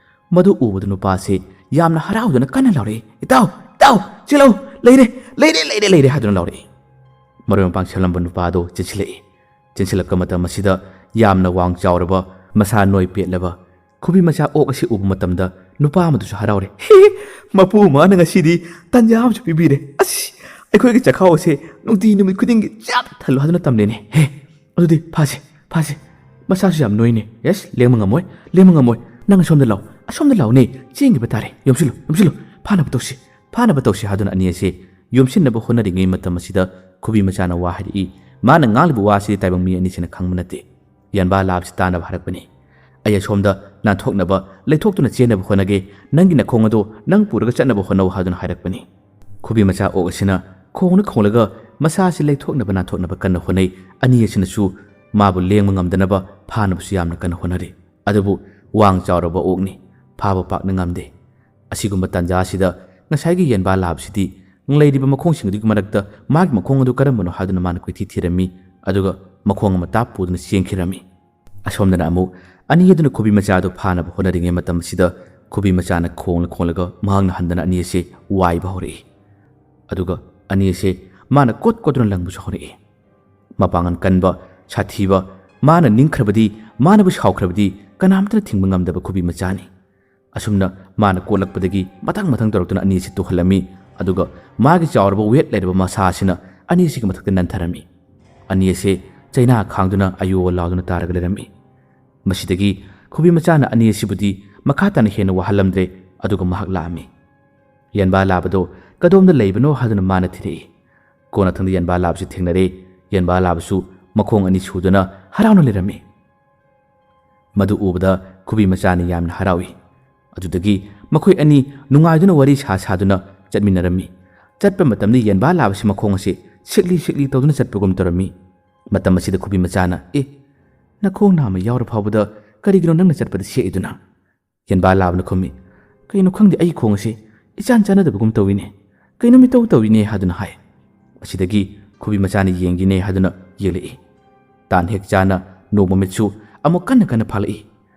ꯃꯗꯨ ꯎꯕꯗ ꯅꯨꯄꯥ ꯑꯁꯤ ꯌꯥꯝꯅ ꯍꯔꯥꯎꯗꯨꯅ ꯀꯟꯅ ꯂꯥꯎꯔꯛꯏ, "ꯏꯇꯥꯎ! ꯏꯇꯥꯎ! ꯆꯦꯜꯂꯛꯎ! ꯂꯩꯔꯦ! ꯂꯩꯔꯦ! ꯂꯩꯔꯦ!" ꯍꯥꯏꯗꯨꯅ ꯂꯥꯎꯔꯛꯏ꯫ ꯃꯔꯣꯏ ꯃꯄꯥꯡ ꯁꯦꯝꯂꯝꯕ ꯅꯨꯄꯥ ꯑꯗꯨ ꯆꯦꯟꯁꯤꯜꯂꯛꯏ꯫ ꯆꯦꯟꯁꯤꯜꯂꯛꯄ ꯃꯇꯝ ꯑꯁꯤꯗ ꯌꯥꯝꯅ ꯋꯥꯡ ꯆꯥꯎꯔꯕ, ꯃꯁꯥ ꯅꯣꯏ ꯄꯦꯠꯂꯕ ꯈꯨꯕꯤ ꯃꯆꯥ ꯑꯣꯛ ꯑꯁꯤ ꯎꯕ ꯃꯇꯝꯗ ꯅꯨꯄꯥ ꯑꯃꯗꯨꯁꯨ ꯍꯔꯥꯎꯔꯦ꯫ "ꯍꯤ ꯍꯤ! ꯃꯄꯨ ꯃꯥꯅ ꯉꯁꯤꯗꯤ ꯇꯟꯖꯥ ꯑꯃꯁꯨ ꯄꯤꯕꯤꯔꯦ꯫ ꯑꯁ! ꯑꯩꯈꯣꯏꯒꯤ ꯆꯈꯥꯎ ꯑꯁꯦ ꯅꯨꯡꯇꯤ ꯅꯨꯃꯤꯠ ꯈꯨꯗꯤꯡꯒꯤ ꯆꯞ ꯊꯜꯂꯨ ꯍꯥꯏꯗꯨꯅ ꯇꯝꯂꯦꯅꯦ꯫ ꯍꯦ! ꯑꯗꯨꯗꯤ ꯐꯥꯁꯦ, ꯐꯥꯁꯦ꯫ ꯃꯁꯥꯁꯨ ꯌꯥꯝ ꯅꯣꯏꯅꯦ꯫ ꯌꯦꯁ, ꯂꯦꯡꯕ ꯉꯝꯃꯣꯏ, ꯂꯦꯡꯕ ꯉꯝꯃꯣꯏ꯫ ꯅꯪ ꯑꯁꯣꯝꯗ ꯂꯥꯎ, ꯑꯁꯣꯝꯗ ꯂꯥꯎꯅꯦ꯫ ꯆꯦꯟꯈꯤꯕ ꯇꯥꯔꯦ꯫ ꯌꯣꯝꯁꯤꯜꯂꯨ, ꯌꯣꯝꯁꯤꯜꯂꯨ꯫ ꯐꯥꯅꯕ ꯇꯧꯁꯤ, ꯐꯥꯅꯕ ꯇꯧꯁꯤ" ꯍꯥꯏꯗꯨꯅ ꯑꯅꯤ ꯑꯁꯦ ꯌꯣꯝꯁꯤꯟꯅꯕ ꯍꯣꯠꯅꯔꯤꯉꯩ ꯃꯇꯝ ꯑꯁꯤꯗ ꯈꯨꯕꯤ ꯃꯆꯥꯅ ꯋꯥ ꯍꯥꯏꯔꯛꯏ꯫ ꯃꯥꯅ ꯉꯥꯡꯂꯤꯕ ꯋꯥꯁꯤꯗꯤ ꯇꯥꯏꯕꯪ ꯃꯤ ꯑꯅꯤꯁꯤꯅ ꯈꯪꯕ ꯅꯠꯇꯦ꯫ ꯌꯦꯟꯕꯥ ꯂꯥꯕꯁꯤ ꯇꯥꯅꯕ ꯍꯥꯏꯔꯛꯄꯅꯤ꯫ "ꯑꯩ ꯑꯁꯣꯝꯗ ꯅꯥꯟꯊꯣꯛꯅꯕ, ꯂꯩꯊꯣꯛꯇꯨꯅ ꯆꯦꯟꯅꯕ ꯍꯣꯠꯅꯒꯦ, ꯅꯪꯒꯤ ꯅꯈꯣꯡ ꯑꯗꯨ ꯅꯪ ꯄꯨꯔꯒ ꯆꯠꯅꯕ ꯍꯣꯠꯅꯧ" ꯍꯥꯏꯗꯨꯅ ꯍꯥꯏꯔꯛꯄꯅꯤ꯫ ꯈꯨꯕꯤ ꯃꯆꯥ ꯑꯣꯛ ꯑꯁꯤꯅ ꯈꯣꯡꯅ ꯈꯣꯡꯂꯒ ꯃꯁꯥꯁꯤ ꯂꯩꯊꯣꯛꯅꯕ ꯅꯥꯟꯊꯣꯛꯅꯕ ꯀꯟꯅ ꯍꯣꯠꯅꯩ꯫ ꯑꯅꯤ ꯑꯁꯤꯅꯁꯨ ꯃꯥꯕꯨ ꯂꯦꯡꯕ ꯉꯝꯗꯅꯕ ꯐꯥꯅꯕꯁꯨ ꯌꯥꯝꯅ ꯀꯟꯅ ꯍꯣꯠꯅꯔꯤ꯫ ꯑꯗꯨꯕꯨ ꯋꯥꯡ ꯆꯥꯎꯔꯕ ꯑꯣꯛꯅꯤ, ꯐꯥꯕ ꯄꯥꯛꯅ ꯉꯝꯗꯦ꯫ ꯑꯁꯤꯒꯨꯝꯕ ꯇꯥꯟꯖꯥ ꯑꯁꯤꯗ ꯉꯁꯥꯏꯒꯤ ꯌꯦꯟꯕꯥ ꯂꯥꯕꯁꯤꯗꯤ ꯂꯩꯔꯤꯕ ꯃꯈꯣꯡꯁꯤꯡ ꯑꯗꯨꯒꯤ ꯃꯔꯛꯇ ꯃꯥꯒꯤ ꯃꯈꯣꯡ ꯑꯗꯨ ꯀꯔꯝꯕꯅꯣ ꯍꯥꯏꯗꯨꯅ ꯃꯥꯅ ꯀꯣꯏꯊꯤ ꯊꯤꯔꯝꯃꯤ, ꯑꯗꯨꯒ ꯃꯈꯣꯡ ꯑꯃ ꯇꯥꯞ ꯄꯨꯗꯨꯅ ꯆꯦꯟꯈꯤꯔꯝꯃꯤ꯫ ꯑꯁꯣꯝꯗꯅ ꯑꯃꯨꯛ ꯑꯅꯤ ꯑꯗꯨꯅ ꯈꯨꯕꯤ ꯃꯆꯥ ꯑꯗꯨ ꯐꯥꯅꯕ ꯍꯣꯠꯅꯔꯤꯉꯩ ꯃꯇꯝ ꯑꯁꯤꯗ ꯈꯨꯕꯤ ꯃꯆꯥꯅ ꯈꯣꯡꯅ ꯈꯣꯡꯂꯒ ꯃꯍꯥꯛꯅ ꯍꯟꯗꯅ ꯑꯅꯤ ꯑꯁꯤ ꯋꯥꯏꯕ ꯍꯧꯔꯛꯏ꯫ ꯑꯗꯨꯒ ꯑꯅꯤ ꯑꯁꯤ ꯃꯥꯅ ꯀꯣꯠ ꯀꯣꯠꯇꯨꯅ ꯂꯪꯕꯁꯨ ꯍꯧꯔꯛꯏ꯫ ꯃꯄꯥꯡꯒꯜ ꯀꯟꯕ, ꯁꯥꯊꯤꯕ, ꯃꯥꯅ ꯅꯤꯡꯈ꯭ꯔꯕꯗꯤ, ꯃꯥꯅꯕꯨ ꯁꯥꯎꯈ꯭ꯔꯕꯗꯤ ꯀꯅꯥꯝꯇꯅ ꯊꯤꯡꯕ ꯉꯝꯗꯕ ꯈꯨꯕꯤ ꯃꯆꯥꯅꯤ꯫ ꯑꯁꯨꯝꯅ ꯃꯥꯅ ꯀꯣꯠꯂꯛꯄꯗꯒꯤ ꯃꯊꯪ ꯃꯊꯪ ꯇꯧꯔꯛꯇꯨꯅ ꯑꯅꯤ ꯑꯁꯤ ꯇꯨꯍꯜꯂꯝꯃꯤ꯫ ꯑꯗꯨꯒ ꯃꯥꯒꯤ ꯆꯥꯎꯔꯕ ꯋꯦꯠ ꯂꯩꯔꯕ ꯃꯁꯥ ꯑꯁꯤꯅ ꯑꯅꯤ ꯑꯁꯤꯒꯤ ꯃꯊꯛꯇ ꯅꯟꯊꯔꯝꯃꯤ꯫ ꯑꯅꯤ ꯑꯁꯤ ꯆꯩꯅꯥ ꯈꯥꯡꯗꯨꯅ ꯑꯌꯣ ꯂꯥꯎꯗꯨꯅ ꯇꯥꯔꯒ ꯂꯩꯔꯝꯃꯤ꯫ ꯃꯁꯤꯗꯒꯤ ꯈꯨꯕꯤ ꯃꯆꯥꯅ ꯑꯅꯤ ꯑꯁꯤꯕꯨꯗꯤ ꯃꯈꯥ ꯇꯥꯅ ꯍꯦꯟꯅ ꯋꯥꯍꯜꯂꯝꯗ꯭ꯔꯦ꯫ ꯑꯗꯨꯒ ꯃꯍꯥꯛ ꯂꯥꯛꯑꯝꯃꯤ꯫ ꯌꯦꯟꯕꯥ ꯂꯥꯕꯗꯣ ꯀꯗꯣꯝꯗ ꯂꯩꯕꯅꯣ ꯍꯥꯏꯗꯨꯅ ꯃꯥꯅ ꯊꯤꯔꯛꯏ꯫ ꯀꯣꯟꯅꯊꯪꯗ ꯌꯦꯟꯕꯥ ꯂꯥꯕꯁꯤ ꯊꯦꯡꯅꯔꯦ꯫ ꯌꯦꯟꯕꯥ ꯂꯥꯕꯁꯨ ꯃꯈꯣꯡ ꯑꯅꯤ ꯁꯨꯗꯨꯅ ꯍꯔꯥꯎꯅ ꯂꯩꯔꯝꯃꯤ꯫ ꯃꯗꯨ ꯎꯕꯗ ꯈꯨꯕꯤ ꯃꯆꯥꯅ ꯌꯥꯝꯅ ꯍꯔꯥꯎꯏ꯫ ꯑꯗꯨꯗꯒꯤ ꯃꯈꯣꯏ ꯑꯅꯤ ꯅꯨꯡꯉꯥꯏꯗꯨꯅ ꯋꯥꯔꯤ ꯁꯥ ꯁꯥꯗꯨꯅ ꯆꯠꯃꯤꯟꯅꯔꯝꯃꯤ꯫ ꯆꯠꯄ ꯃꯇꯝꯗ ꯌꯦꯟꯕꯥ ꯂꯥꯕꯁꯤ ꯃꯈꯣꯡ ꯑꯁꯤ ꯁꯤꯛꯂꯤ ꯁꯤꯛꯂꯤ ꯇꯧꯗꯨꯅ ꯆꯠꯄꯒꯨꯝ ꯇꯧꯔꯝꯃꯤ꯫ ꯃꯇꯝ ꯑꯁꯤꯗ ꯈꯨꯕꯤ ꯃꯆꯥꯅ, "ꯑꯦ, ꯅꯈꯣꯡ ꯅꯥꯝꯃ ꯌꯥꯎꯔ ꯐꯥꯎꯕꯗ ꯀꯔꯤꯒꯤꯅꯣ ꯅꯪꯅ ꯆꯠꯄꯗ ꯁꯦꯛꯏꯗꯨꯅ?" ꯌꯦꯟꯕꯥ ꯂꯥꯕꯅ ꯈꯨꯝꯃꯤ, "ꯀꯩꯅꯣ ꯈꯪꯗꯦ, ꯑꯩꯒꯤ ꯈꯣꯡ ꯑꯁꯤ ꯏꯆꯥꯟ ꯆꯥꯟꯅꯗꯕꯒꯨꯝ ꯇꯧꯏꯅꯦ, ꯀꯩꯅꯣ ꯃꯤꯇꯧ ꯇꯧꯏꯅꯦ" ꯍꯥꯏꯗꯨꯅ ꯍꯥꯏ꯫ ꯑꯁꯤꯗꯒꯤ ꯈꯨꯕꯤ ꯃꯆꯥꯅ ꯌꯦꯡꯒꯦꯅꯦ ꯍꯥꯏꯗꯨꯅ ꯌꯦꯡꯂꯛꯏ꯫ ꯇꯥꯟ ꯍꯦꯛ ꯆꯥꯅ ꯅꯣꯡ ꯃꯃꯤꯠꯁꯨ ꯑꯃꯨꯛ ꯀꯟꯅ ꯀꯟꯅ ꯐꯥꯜꯂꯛꯏ꯫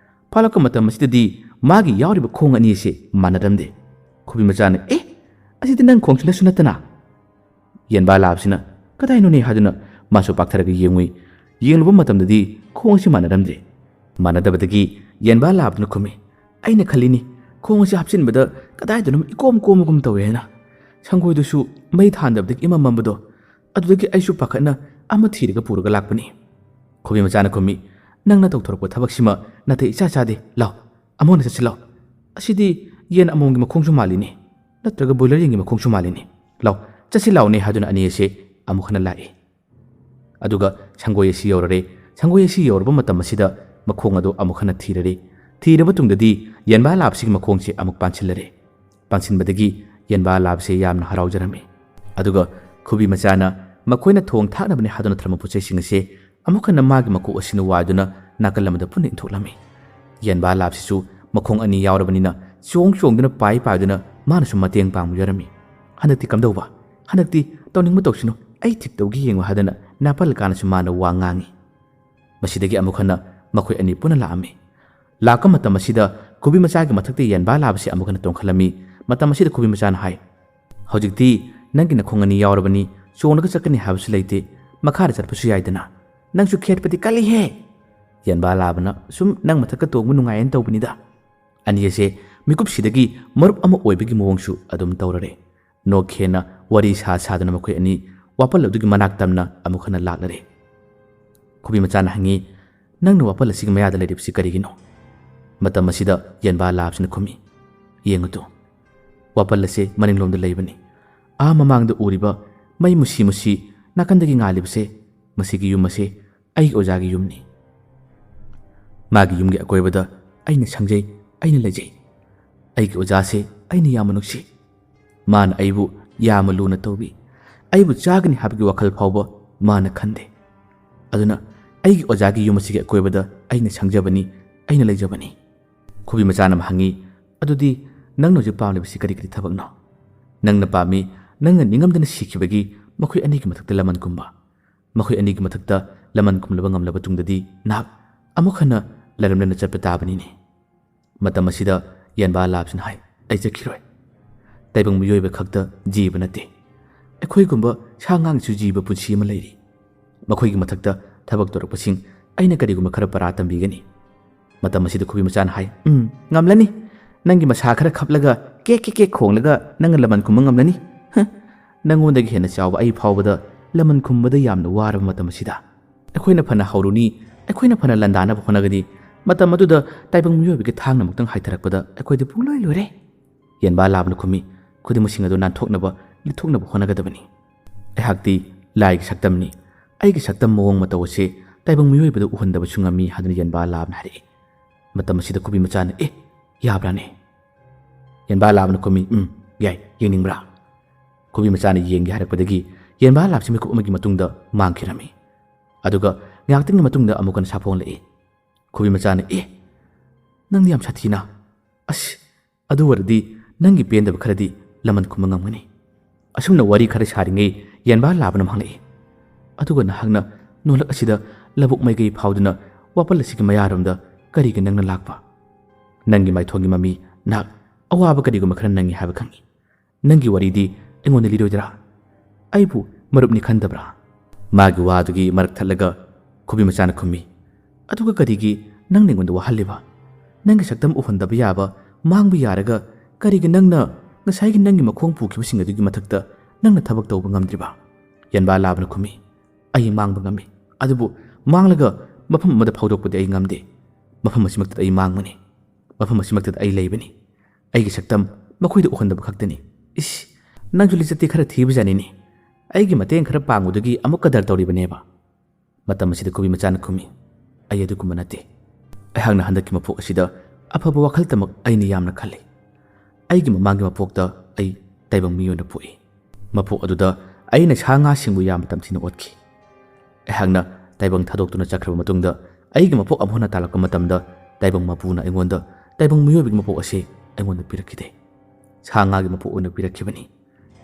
ꯐꯥꯜꯂꯛꯄ ꯃꯇꯝ ꯑꯁꯤꯗꯗꯤ ꯃꯥꯒꯤ ꯌꯥꯎꯔꯤꯕ ꯈꯣꯡ ꯑꯅꯤ ꯑꯁꯤ ꯃꯥꯟꯅꯔꯝꯗꯦ꯫ ꯈꯨꯕꯤ ꯃꯆꯥꯅ, "ꯑꯦ, ꯑꯁꯤꯗꯤ ꯅꯪ ꯈꯣꯡꯁꯤꯅꯁꯨ ꯅꯠꯇꯅ?" ꯌꯦꯟꯕꯥ ꯂꯥꯕꯁꯤꯅ, "ꯀꯗꯥꯏꯅꯣꯅꯦ?" ꯍꯥꯏꯗꯨꯅ ꯃꯥꯁꯨ ꯄꯥꯛꯊꯔꯒ ꯌꯦꯡꯉꯨꯏ꯫ ꯌꯦꯡꯂꯨꯕ ꯃꯇꯝꯗꯗꯤ ꯈꯣꯡ ꯑꯁꯤ ꯃꯥꯟꯅꯔꯝꯗꯦ꯫ ꯃꯥꯟꯅꯗꯕꯗꯒꯤ ꯌꯦꯟꯕꯥ ꯂꯥꯕꯗꯨꯅ ꯈꯨꯝꯃꯤ, "ꯑꯩꯅ ꯈꯜꯂꯤꯅꯤ, ꯈꯣꯡ ꯑꯁꯤ ꯍꯥꯞꯆꯤꯟꯕꯗ ꯀꯗꯥꯏꯗꯅꯣ ꯏꯀꯣꯝ ꯀꯣꯝꯕꯒꯨꯝ ꯇꯧꯋꯦ" ꯍꯥꯏꯅ꯫ ꯁꯪꯒꯣꯏꯗꯨꯁꯨ ꯃꯩ ꯊꯥꯟꯗꯕꯗꯒꯤ ꯏꯃꯝ ꯃꯝꯕꯗꯣ, ꯑꯗꯨꯗꯒꯤ ꯑꯩꯁꯨ ꯄꯥꯈꯠꯅ ꯑꯃ ꯊꯤꯔꯒ ꯄꯨꯔꯒ ꯂꯥꯛꯄꯅꯤ꯫ ꯈꯨꯕꯤ ꯃꯆꯥꯅ ꯈꯨꯝꯃꯤ, "ꯅꯪꯅ ꯇꯧꯊꯣꯔꯛꯄ ꯊꯕꯛꯁꯤꯃ ꯅꯥꯇꯩ ꯏꯆꯥ ꯆꯥꯗꯦ꯫ ꯂꯥꯎ, ꯑꯃꯨꯛ ꯍꯟꯅ ꯆꯠꯁꯤ ꯂꯥꯎ꯫ ꯑꯁꯤꯗꯤ ꯌꯦꯟ ꯑꯃꯣꯝꯒꯤ ꯃꯈꯣꯡꯁꯨ ꯃꯥꯜꯂꯤꯅꯦ, ꯅꯠꯇ꯭ꯔꯒ ꯕꯣꯏꯂꯔ ꯌꯦꯟꯒꯤ ꯃꯈꯣꯡꯁꯨ ꯃꯥꯜꯂꯤꯅꯦ꯫ ꯂꯥꯎ, ꯆꯠꯁꯤ ꯂꯥꯎꯅꯦ" ꯍꯥꯏꯗꯨꯅ ꯑꯅꯤ ꯑꯁꯦ ꯑꯃꯨꯛ ꯍꯟꯅ ꯂꯥꯛꯏ꯫ ꯑꯗꯨꯒ ꯁꯪꯒꯣꯏ ꯑꯁꯤ ꯌꯧꯔꯔꯦ꯫ ꯁꯪꯒꯣꯏ ꯑꯁꯤ ꯌꯧꯔꯕ ꯃꯇꯝ ꯑꯁꯤꯗ ꯃꯈꯣꯡ ꯑꯗꯨ ꯑꯃꯨꯛ ꯍꯟꯅ ꯊꯤꯔꯔꯦ꯫ ꯊꯤꯔꯕ ꯇꯨꯡꯗꯗꯤ ꯌꯦꯟꯕꯥ ꯂꯥꯕꯁꯤꯒꯤ ꯃꯈꯣꯡꯁꯦ ꯑꯃꯨꯛ ꯄꯥꯟꯁꯤꯜꯂꯔꯦ꯫ ꯄꯥꯟꯁꯤꯟꯕꯗꯒꯤ ꯌꯦꯟꯕꯥ ꯂꯥꯕꯁꯦ ꯌꯥꯝꯅ ꯍꯔꯥꯎꯖꯔꯝꯃꯤ꯫ ꯑꯗꯨꯒ ꯈꯨꯕꯤ ꯃꯆꯥꯅ ꯃꯈꯣꯏꯅ ꯊꯣꯡ ꯊꯥꯛꯅꯕꯅꯤ ꯍꯥꯏꯗꯨꯅ ꯊꯝꯕ ꯄꯣꯠ ꯆꯩꯁꯤꯡ ꯑꯁꯦ ꯑꯃꯨꯛ ꯍꯟꯅ ꯃꯥꯒꯤ ꯃꯀꯣꯛ ꯑꯁꯤꯅ ꯋꯥꯏꯗꯨꯅ ꯅꯥꯀꯜ ꯑꯃꯗ ꯄꯨꯟꯅ ꯏꯟꯊꯣꯛꯂꯝꯃꯤ꯫ ꯌꯦꯟꯕꯥ ꯂꯥꯕꯁꯤꯁꯨ ꯃꯈꯣꯡ ꯑꯅꯤ ꯌꯥꯎꯔꯕꯅꯤꯅ ꯆꯣꯡ ꯆꯣꯡꯗꯨꯅ ꯄꯥꯏ ꯄꯥꯏꯗꯨꯅ ꯃꯥꯅꯁꯨ ꯃꯇꯦꯡ ꯄꯥꯡꯕꯤꯔꯝꯃꯤ꯫ "ꯍꯟꯗꯛꯇꯤ ꯀꯝꯗꯧꯕ? ꯍꯟꯗꯛꯇꯤ ꯇꯧꯅꯤꯡꯕ ꯇꯧꯁꯅꯨ, ꯑꯩ ꯊꯤꯛ ꯇꯧꯒꯦ ꯌꯦꯡꯉꯨ" ꯍꯥꯏꯗꯅ ꯅꯥꯄꯜ ꯀꯥꯅꯁꯨ ꯃꯥꯅ ꯋꯥ ꯉꯥꯡꯉꯤ꯫ ꯃꯁꯤꯗꯒꯤ ꯑꯃꯨꯛ ꯍꯟꯅ ꯃꯈꯣꯏ ꯑꯅꯤ ꯄꯨꯟꯅ ꯂꯥꯛꯑꯝꯃꯤ꯫ ꯂꯥꯛꯄ ꯃꯇꯝ ꯑꯁꯤꯗ ꯈꯨꯕꯤ ꯃꯆꯥꯒꯤ ꯃꯊꯛꯇ ꯌꯦꯟꯕꯥ ꯂꯥꯕꯁꯤ ꯑꯃꯨꯛ ꯍꯟꯅ ꯇꯣꯡꯈꯠꯂꯝꯃꯤ꯫ ꯃꯇꯝ ꯑꯁꯤꯗ ꯈꯨꯕꯤ ꯃꯆꯥꯅ ꯍꯥꯏ, "ꯍꯧꯖꯤꯛꯇꯤ ꯅꯪꯒꯤ ꯅꯈꯣꯡ ꯑꯅꯤ ꯌꯥꯎꯔꯕꯅꯤ, ꯆꯣꯡꯂꯒ ꯆꯠꯀꯅꯤ ꯍꯥꯏꯕꯁꯨ ꯂꯩꯇꯦ, ꯃꯈꯥꯗ ꯆꯠꯄꯁꯨ ꯌꯥꯏꯗꯅ꯫ ꯅꯪꯁꯨ ꯈꯦꯠꯄꯗꯤ ꯀꯜꯂꯤꯍꯦ!" ꯌꯦꯟꯕꯥ ꯂꯥꯕꯅ, "ꯁꯨꯝ ꯅꯪ ꯃꯊꯛꯇ ꯇꯣꯡꯕ ꯅꯨꯡꯉꯥꯏꯌꯦꯅ ꯇꯧꯕꯅꯤꯗ"꯫ ꯑꯅꯤ ꯑꯁꯦ ꯃꯤꯀꯨꯞꯁꯤꯗꯒꯤ ꯃꯔꯨꯞ ꯑꯃ ꯑꯣꯏꯕꯒꯤ ꯃꯑꯣꯡꯁꯨ ꯑꯗꯨꯝ ꯇꯧꯔꯔꯦ꯫ ꯅꯣꯛꯈꯦꯅ ꯋꯥꯔꯤ ꯁꯥ ꯁꯥꯗꯨꯅ ꯃꯈꯣꯏ ꯑꯅꯤ ꯋꯥꯄꯜ ꯑꯗꯨꯒꯤ ꯃꯅꯥꯛ ꯇꯝꯅ ꯑꯃꯨꯛ ꯍꯟꯅ ꯂꯥꯛꯂꯔꯦ꯫ ꯈꯨꯕꯤ ꯃꯆꯥꯅ ꯍꯪꯉꯤ, "ꯅꯪꯅ ꯋꯥꯄꯜ ꯑꯁꯤꯒꯤ ꯃꯌꯥꯗ ꯂꯩꯔꯤꯕꯁꯤ ꯀꯔꯤꯒꯤꯅꯣ?" ꯃꯇꯝ ꯑꯁꯤꯗ ꯌꯦꯟꯕꯥ ꯂꯥꯕꯁꯤꯅ ꯈꯨꯝꯃꯤ, "ꯌꯦꯡꯉꯨ ꯇꯨ, ꯋꯥꯄꯜ ꯑꯁꯦ ꯃꯅꯤꯡꯂꯣꯝꯗ ꯂꯩꯕꯅꯤ꯫ ꯑꯥ ꯃꯃꯥꯡꯗ ꯎꯔꯤꯕ ꯃꯩ ꯃꯨꯁꯤ ꯃꯨꯁꯤ ꯅꯥꯀꯟꯗꯒꯤ ꯉꯥꯜꯂꯤꯕꯁꯦ, ꯃꯁꯤꯒꯤ ꯌꯨꯝ ꯑꯁꯦ ꯑꯩꯒꯤ ꯑꯣꯖꯥꯒꯤ ꯌꯨꯝꯅꯤ꯫ ꯃꯥꯒꯤ ꯌꯨꯝꯒꯤ ꯑꯀꯣꯏꯕꯗ ꯑꯩꯅ ꯁꯪꯖꯩ, ꯑꯩꯅ ꯂꯩꯖꯩ꯫ ꯑꯩꯒꯤ ꯑꯣꯖꯥꯁꯦ ꯑꯩꯅ ꯌꯥꯝꯅ ꯅꯨꯡꯁꯤ꯫ ꯃꯥꯅ ꯑꯩꯕꯨ ꯌꯥꯝꯅ ꯂꯨꯅ ꯇꯧꯕꯤ꯫ ꯑꯩꯕꯨ ꯆꯥꯒꯅꯤ ꯍꯥꯏꯕꯒꯤ ꯋꯥꯈꯜ ꯐꯥꯎꯕ ꯃꯥꯅ ꯈꯟꯗꯦ꯫ ꯑꯗꯨꯅ ꯑꯩꯒꯤ ꯑꯣꯖꯥꯒꯤ ꯌꯨꯝ ꯑꯁꯤꯒꯤ ꯑꯀꯣꯏꯕꯗ ꯑꯩꯅ ꯁꯪꯖꯕꯅꯤ, ꯑꯩꯅ ꯂꯩꯖꯕꯅꯤ꯫" ꯈꯨꯕꯤ ꯃꯆꯥꯅ ꯑꯃ ꯍꯪꯉꯤ, "ꯑꯗꯨꯗꯤ ꯅꯪꯅ ꯍꯧꯖꯤꯛ ꯄꯥꯝꯂꯤꯕꯁꯤ ꯀꯔꯤ ꯀꯔꯤ ꯊꯕꯛꯅꯣ? ꯅꯪꯅ ꯄꯥꯝꯃꯤ, ꯅꯪꯅ ꯅꯤꯡꯉꯝꯗꯅ ꯁꯤꯈꯤꯕꯒꯤ ꯃꯈꯣꯏ ꯑꯅꯤꯒꯤ ꯃꯊꯛꯇ ꯂꯃꯟ ꯀꯨꯝꯕ꯫ ꯃꯈꯣꯏ ꯑꯅꯤꯒꯤ ꯃꯊꯛꯇ ꯂꯃꯟ ꯀꯨꯝꯂꯕ ꯉꯝꯂꯕ ꯇꯨꯡꯗꯗꯤ ꯅꯍꯥꯛ ꯑꯃꯨꯛ ꯍꯟꯅ ꯂꯩꯔꯝꯂꯦꯟꯅ ꯆꯠꯄ ꯇꯥꯕꯅꯤꯅꯦ꯫" ꯃꯇꯝ ꯑꯁꯤꯗ ꯌꯦꯟꯕꯥ ꯂꯥꯕꯁꯤꯅ ꯍꯥꯏ, "ꯑꯩ ꯆꯠꯈꯤꯔꯣꯏ꯫ ꯇꯥꯏꯕꯪ ꯃꯤꯑꯣꯏꯕ ꯈꯛꯇ ꯖꯤꯕ ꯅꯠꯇꯦ꯫ ꯑꯩꯈꯣꯏꯒꯨꯝꯕ ꯁꯥ ꯉꯥꯒꯤꯁꯨ ꯖꯤꯕ ꯄꯨꯟꯁꯤ ꯑꯃ ꯂꯩꯔꯤ꯫ ꯃꯈꯣꯏꯒꯤ ꯃꯊꯛꯇ ꯊꯕꯛ ꯇꯧꯔꯛꯄꯁꯤꯡ ꯑꯩꯅ ꯀꯔꯤꯒꯨꯝꯕ ꯈꯔ ꯄꯔꯥ ꯇꯝꯕꯤꯒꯅꯤ꯫" ꯃꯇꯝ ꯑꯁꯤꯗ ꯈꯨꯕꯤ ꯃꯆꯥꯅ ꯍꯥꯏ, "ꯎꯝ, ꯉꯝꯂꯅꯤ꯫ ꯅꯪꯒꯤ ꯃꯁꯥ ꯈꯔ ꯈꯞꯂꯒ ꯀꯦꯛ ꯀꯦꯛ ꯀꯦꯛ ꯈꯣꯡꯂꯒ ꯅꯪꯅ ꯂꯃꯟ ꯈꯨꯝꯕ ꯉꯝꯂꯅꯤ꯫ ꯍ, ꯅꯪꯉꯣꯟꯗꯒꯤ ꯍꯦꯟꯅ ꯆꯥꯎꯕ ꯑꯩ ꯐꯥꯎꯕꯗ ꯂꯃꯟ ꯈꯨꯝꯕꯗ ꯌꯥꯝꯅ ꯋꯥꯔꯕ ꯃꯇꯝ ꯑꯁꯤꯗ꯫ ꯑꯩꯈꯣꯏꯅ ꯐꯅ ꯍꯧꯔꯨꯅꯤ, ꯑꯩꯈꯣꯏꯅ ꯐꯅ ꯂꯥꯟꯗꯥꯅꯕ ꯍꯣꯠꯅꯒꯅꯤ, ꯃꯇꯝ ꯑꯗꯨꯗ ꯇꯥꯏꯕꯪ ꯃꯤꯑꯣꯏꯕꯒꯤ ꯊꯥꯡꯅ ꯑꯃꯨꯛꯇꯪ ꯍꯥꯏꯊꯔꯛꯄꯗ ꯑꯩꯈꯣꯏꯗꯤ ꯄꯨꯡꯂꯣꯏ ꯂꯣꯏꯔꯦ꯫" ꯌꯦꯟꯕꯥ ꯂꯥꯕꯅ ꯈꯨꯝꯃꯤ, "ꯈꯨꯗꯤꯡꯃꯛꯁꯤꯡ ꯑꯗꯨ ꯅꯥꯟꯊꯣꯛꯅꯕ, ꯂꯤꯠꯊꯣꯛꯅꯕ ꯍꯣꯠꯅꯒꯗꯕꯅꯤ꯫ ꯑꯩꯍꯥꯛꯇꯤ ꯂꯥꯏꯒꯤ ꯁꯛꯇꯝꯅꯤ꯫ ꯑꯩꯒꯤ ꯁꯛꯇꯝ ꯃꯑꯣꯡ ꯃꯇꯧ ꯑꯁꯤ ꯇꯥꯏꯕꯪ ꯃꯤꯑꯣꯏꯕꯗ ꯎꯍꯟꯗꯕꯁꯨ ꯉꯝꯃꯤ" ꯍꯥꯏꯗꯨꯅ ꯌꯦꯟꯕꯥ ꯂꯥꯕꯅ ꯍꯥꯏꯔꯛꯏ꯫ ꯃꯇꯝ ꯑꯁꯤꯗ ꯈꯨꯕꯤ ꯃꯆꯥꯅ, "ꯑꯦ, ꯌꯥꯕ꯭ꯔꯥꯅꯦ?" ꯌꯦꯟꯕꯥ ꯂꯥꯕꯅ ꯈꯨꯝꯃꯤ, "ꯎꯝ, ꯌꯥꯏ, ꯌꯦꯡꯅꯤꯡꯕ꯭ꯔꯥ?" ꯈꯨꯕꯤ ꯃꯆꯥꯅ ꯌꯦꯡꯒꯦ ꯍꯥꯏꯔꯛꯄꯗꯒꯤ ꯌꯦꯟꯕꯥ ꯂꯥꯕꯁꯤ ꯃꯤꯀꯨꯞ ꯑꯃꯒꯤ ꯃꯇꯨꯡꯗ ꯃꯥꯡꯈꯤꯔꯝꯃꯤ꯫ ꯑꯗꯨꯒ ꯉꯥꯏꯍꯥꯛꯇꯪꯒꯤ ꯃꯇꯨꯡꯗ ꯑꯃꯨꯛ ꯍꯟꯅ ꯁꯥꯐꯣꯡꯂꯛꯏ꯫ ꯈꯨꯕꯤ ꯃꯆꯥꯅ, "ꯑꯦ, ꯅꯪꯗꯤ ꯌꯥꯝ ꯁꯥꯊꯤꯅ꯫ ꯑꯁ, ꯑꯗꯨ ꯑꯣꯏꯔꯗꯤ ꯅꯪꯒꯤ ꯄꯦꯟꯗꯕ ꯈꯔꯗꯤ ꯂꯃꯟ ꯈꯨꯝꯕ ꯉꯝꯒꯅꯤ꯫" ꯑꯁꯨꯝꯅ ꯋꯥꯔꯤ ꯈꯔ ꯁꯥꯔꯤꯉꯩ ꯌꯦꯟꯕꯥ ꯂꯥꯕꯅ ꯍꯪꯂꯛꯏ, "ꯑꯗꯨꯒ ꯅꯍꯥꯛꯅ ꯅꯣꯜꯂꯛ ꯑꯁꯤꯗ ꯂꯧꯕꯨꯛ ꯃꯥꯏꯀꯩ ꯐꯥꯎꯗꯨꯅ ꯋꯥꯄꯜ ꯑꯁꯤꯒꯤ ꯃꯌꯥꯔꯣꯝꯗ ꯀꯔꯤꯒꯤ ꯅꯪꯅ ꯂꯥꯛꯄ? ꯅꯪꯒꯤ ꯃꯥꯏꯊꯣꯡꯒꯤ ꯃꯃꯤ ꯅꯍꯥꯛ ꯑꯋꯥꯕ ꯀꯔꯤꯒꯨꯝꯕ ꯈꯔ ꯅꯪꯉꯤ ꯍꯥꯏꯕ ꯈꯪꯏ꯫ ꯅꯪꯒꯤ ꯋꯥꯔꯤꯗꯤ ꯑꯩꯉꯣꯟꯗ ꯂꯤꯔꯣꯏꯗ꯭ꯔꯥ? ꯑꯩꯕꯨ ꯃꯔꯨꯞꯅꯤ ꯈꯟꯗꯕ꯭ꯔꯥ?" ꯃꯥꯒꯤ ꯋꯥꯗꯨꯒꯤ ꯃꯔꯛ ꯊꯠꯂꯒ ꯈꯨꯕꯤ ꯃꯆꯥꯅ ꯈꯨꯝꯃꯤ, "ꯑꯗꯨꯒ ꯀꯔꯤꯒꯤ ꯅꯪꯅ ꯑꯩꯉꯣꯟꯗ ꯋꯥꯍꯜꯂꯤꯕ? ꯅꯪꯒꯤ ꯁꯛꯇꯝ ꯎꯍꯟꯗꯕ ꯌꯥꯕ ꯃꯥꯡꯕ ꯌꯥꯔꯒ ꯀꯔꯤꯒꯤ ꯅꯪꯅ ꯉꯁꯥꯏꯒꯤ ꯅꯪꯒꯤ ꯃꯈꯣꯡ ꯄꯨꯈꯤꯕꯁꯤꯡ ꯑꯗꯨꯒꯤ ꯃꯊꯛꯇ ꯅꯪꯅ ꯊꯕꯛ ꯇꯧꯕ ꯉꯝꯗ꯭ꯔꯤꯕ?" ꯌꯦꯟꯕꯥ ꯂꯥꯕꯅ ꯈꯨꯝꯃꯤ, "ꯑꯩ ꯃꯥꯡꯕ ꯉꯝꯃꯤ, ꯑꯗꯨꯕꯨ ꯃꯥꯡꯂꯒ ꯃꯐꯝ ꯑꯃꯗ ꯐꯥꯎꯗꯣꯛꯄꯗꯤ ꯑꯩ ꯉꯝꯗꯦ꯫ ꯃꯐꯝ ꯑꯁꯤꯃꯛꯇꯗ ꯑꯩ ꯃꯥꯡꯕꯅꯤ꯫ ꯃꯐꯝ ꯑꯁꯤꯃꯛꯇꯗ ꯑꯩ ꯂꯩꯕꯅꯤ꯫ ꯑꯩꯒꯤ ꯁꯛꯇꯝ ꯃꯈꯣꯏꯗ ꯎꯍꯟꯗꯕ ꯈꯛꯇꯅꯤ꯫ ꯏꯁ, ꯅꯪꯁꯨ ꯂꯤꯆꯠꯇꯤ ꯈꯔ ꯊꯤꯕꯖꯥꯠꯅꯤꯅꯦ꯫ ꯑꯩꯒꯤ ꯃꯇꯦꯡ ꯈꯔ ꯄꯥꯡꯕꯗꯨꯒꯤ ꯑꯃꯨꯛ ꯀꯗꯔ ꯇꯧꯔꯤꯕꯅꯦꯕ?" ꯃꯇꯝ ꯑꯁꯤꯗ ꯈꯨꯕꯤ ꯃꯆꯥꯅ ꯈꯨꯝꯃꯤ, "ꯑꯩ ꯑꯗꯨꯒꯨꯝꯕ ꯅꯠꯇꯦ꯫ ꯑꯩꯍꯥꯛꯅ ꯍꯟꯗꯛꯀꯤ ꯃꯄꯣꯛ ꯑꯁꯤꯗ ꯑꯐꯕ ꯋꯥꯈꯜꯇꯃꯛ ꯑꯩꯅ ꯌꯥꯝꯅ ꯈꯜꯂꯤ꯫ ꯑꯩꯒꯤ ꯃꯃꯥꯡꯒꯤ ꯃꯄꯣꯛꯇ ꯑꯩ ꯇꯥꯏꯕꯪ ꯃꯤ ꯑꯣꯏꯅ ꯄꯣꯛꯏ꯫ ꯃꯄꯣꯛ ꯑꯗꯨꯗ ꯑꯩꯅ ꯁꯥ ꯉꯥꯁꯤꯡꯕꯨ ꯌꯥꯝꯅ ꯇꯝꯊꯤꯅ ꯑꯣꯠꯈꯤ꯫ ꯑꯩꯍꯥꯛꯅ ꯇꯥꯏꯕꯪ ꯊꯥꯗꯣꯛꯇꯨꯅ ꯆꯠꯈ꯭ꯔꯕ ꯃꯇꯨꯡꯗ ꯑꯩꯒꯤ ꯃꯄꯣꯛ ꯑꯃꯨꯛ ꯍꯟꯅ ꯇꯥꯜꯂꯛꯄ ꯃꯇꯝꯗ ꯇꯥꯏꯕꯪ ꯃꯄꯨꯅ ꯑꯩꯉꯣꯟꯗ ꯇꯥꯏꯕꯪ ꯃꯤꯑꯣꯏꯕꯒꯤ ꯃꯄꯣꯛ ꯑꯁꯤ ꯑꯩꯉꯣꯟꯗ ꯄꯤꯔꯛꯈꯤꯗꯦ꯫ ꯁꯥ ꯉꯥꯒꯤ ꯃꯄꯣꯛ ꯑꯣꯏꯅ ꯄꯤꯔꯛꯈꯤꯕꯅꯤ꯫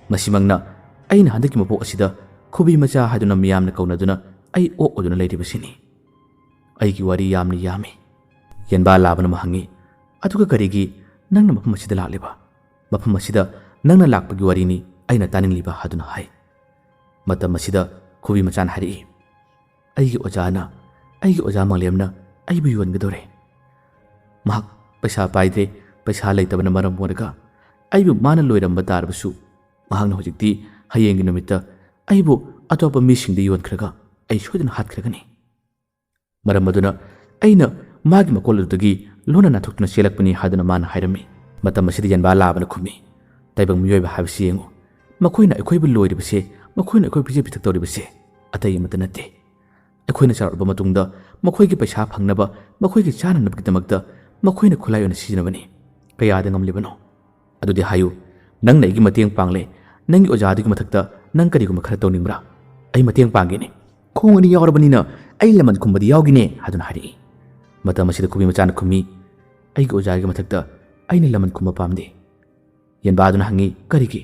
ꯃꯁꯤꯃꯛꯅ ꯑꯩꯅ ꯍꯟꯗꯛꯀꯤ ꯃꯄꯣꯛ ꯑꯁꯤꯗ ꯈꯨꯕꯤ ꯃꯆꯥ ꯍꯥꯏꯗꯨꯅ ꯃꯤꯌꯥꯝꯅ ꯀꯧꯅꯗꯨꯅ ꯑꯩ ꯑꯣꯛ ꯑꯣꯏꯗꯨꯅ ꯂꯩꯔꯤꯕꯁꯤꯅꯤ꯫" ꯑꯩꯒꯤ ꯋꯥꯔꯤ ꯌꯥꯝꯅ ꯌꯥꯝꯃꯤ꯫ ꯌꯦꯟꯕꯥ ꯂꯥꯕꯅ ꯑꯃ ꯍꯪꯉꯤ, "ꯑꯗꯨꯒ ꯀꯔꯤꯒꯤ ꯅꯪꯅ ꯃꯐꯝ ꯑꯁꯤꯗ ꯂꯥꯛꯂꯤꯕ? ꯃꯐꯝ ꯑꯁꯤꯗ ꯅꯪꯅ ꯂꯥꯛꯄꯒꯤ ꯋꯥꯔꯤꯅꯤ ꯑꯩꯅ ꯇꯥꯅꯤꯡꯂꯤꯕ" ꯍꯥꯏꯗꯨꯅ ꯍꯥꯏ꯫ ꯃꯇꯝ ꯑꯁꯤꯗ ꯈꯨꯕꯤ ꯃꯆꯥꯅ ꯍꯥꯏꯔꯛꯏ, "ꯑꯩꯒꯤ ꯑꯣꯖꯥꯅ, ꯑꯩꯒꯤ ꯑꯣꯖꯥ ꯃꯪꯂꯦꯝꯅ ꯑꯩꯕꯨ ꯌꯣꯟꯒꯗꯧꯔꯦ꯫ ꯃꯍꯥꯛ ꯄꯩꯁꯥ ꯄꯥꯏꯗ꯭ꯔꯦ, ꯄꯩꯁꯥ ꯂꯩꯇꯕꯅ ꯃꯔꯝ ꯑꯣꯏꯔꯒ ꯑꯩꯕꯨ ꯃꯥꯅ ꯂꯣꯏꯔꯝꯕ ꯇꯥꯔꯕꯁꯨ, ꯃꯍꯥꯛꯅ ꯍꯧꯖꯤꯛꯇꯤ ꯍꯌꯦꯡꯒꯤ ꯅꯨꯃꯤꯠꯇ ꯑꯩꯕꯨ ꯑꯇꯣꯞꯄ ꯃꯤꯁꯤꯡꯗ ꯌꯣꯟꯈ꯭ꯔꯒ ꯑꯩ ꯁꯣꯏꯗꯅ ꯍꯥꯠꯈ꯭ꯔꯒꯅꯤ꯫ ꯃꯔꯝ ꯑꯗꯨꯅ ꯑꯩꯅ ꯃꯥꯒꯤ ꯃꯀꯣꯜ ꯑꯗꯨꯗꯒꯤ ꯂꯣꯟꯅ ꯅꯥꯟꯊꯣꯛꯇꯨꯅ ꯆꯦꯜꯂꯛꯄꯅꯤ" ꯍꯥꯏꯗꯨꯅ ꯃꯥꯅ ꯍꯥꯏꯔꯝꯃꯤ꯫ ꯃꯇꯝ ꯑꯁꯤꯗ ꯌꯦꯟꯕꯥ ꯂꯥꯕꯅ ꯈꯨꯝꯃꯤ, "ꯇꯥꯏꯕꯪ ꯃꯤꯑꯣꯏꯕ ꯍꯥꯏꯕꯁꯤ ꯌꯦꯡꯉꯨ, ꯃꯈꯣꯏꯅ ꯑꯩꯈꯣꯏꯕꯨ ꯂꯣꯏꯔꯤꯕꯁꯦ, ꯃꯈꯣꯏꯅ ꯑꯩꯈꯣꯏ ꯄꯤꯖ ꯄꯤꯊꯛ ꯇꯧꯔꯤꯕꯁꯦ ꯑꯇꯩ ꯑꯃꯠꯇ ꯅꯠꯇꯦ꯫ ꯑꯩꯈꯣꯏꯅ ꯆꯥꯎꯔꯛꯂꯕ ꯃꯇꯨꯡꯗ ꯃꯈꯣꯏꯒꯤ ꯄꯩꯁꯥ ꯐꯪꯅꯕ, ꯃꯈꯣꯏꯒꯤ ꯆꯥꯅꯅꯕꯒꯤꯗꯃꯛꯇ ꯃꯈꯣꯏꯅ ꯈꯨꯠꯂꯥꯏ ꯑꯣꯏꯅ ꯁꯤꯖꯤꯟꯅꯕꯅꯤ꯫ ꯀꯌꯥꯗ ꯉꯝꯂꯤꯕꯅꯣ? ꯑꯗꯨꯗꯤ ꯍꯥꯏꯌꯨ, ꯅꯪꯅ ꯑꯩꯒꯤ ꯃꯇꯦꯡ ꯄꯥꯡꯂꯦ, ꯅꯪꯒꯤ ꯑꯣꯖꯥꯗꯨꯒꯤ ꯃꯊꯛꯇ ꯅꯪ ꯀꯔꯤꯒꯨꯝꯕ ꯈꯔ ꯇꯧꯅꯤꯡꯕ꯭ꯔꯥ? ꯑꯩ ꯃꯇꯦꯡ ꯄꯥꯡꯒꯦꯅꯦ꯫ ꯈꯣꯡ ꯑꯅꯤ ꯌꯥꯎꯔꯕꯅꯤꯅ ꯑꯩ ꯂꯃꯟ ꯈꯨꯝꯕꯗꯤ ꯌꯥꯎꯒꯤꯅꯦ" ꯍꯥꯏꯗꯨꯅ ꯍꯥꯏꯔꯛꯏ꯫ ꯃꯇꯝ ꯑꯁꯤꯗ ꯈꯨꯕꯤ ꯃꯆꯥꯅ ꯈꯨꯝꯃꯤ, "ꯑꯩꯒꯤ ꯑꯣꯖꯥꯒꯤ ꯃꯊꯛꯇ ꯑꯩꯅ ꯂꯃꯟ ꯈꯨꯝꯕ ꯄꯥꯝꯗꯦ꯫" ꯌꯦꯟꯕꯥꯗꯨꯅ ꯍꯪꯉꯤ, "ꯀꯔꯤꯒꯤ?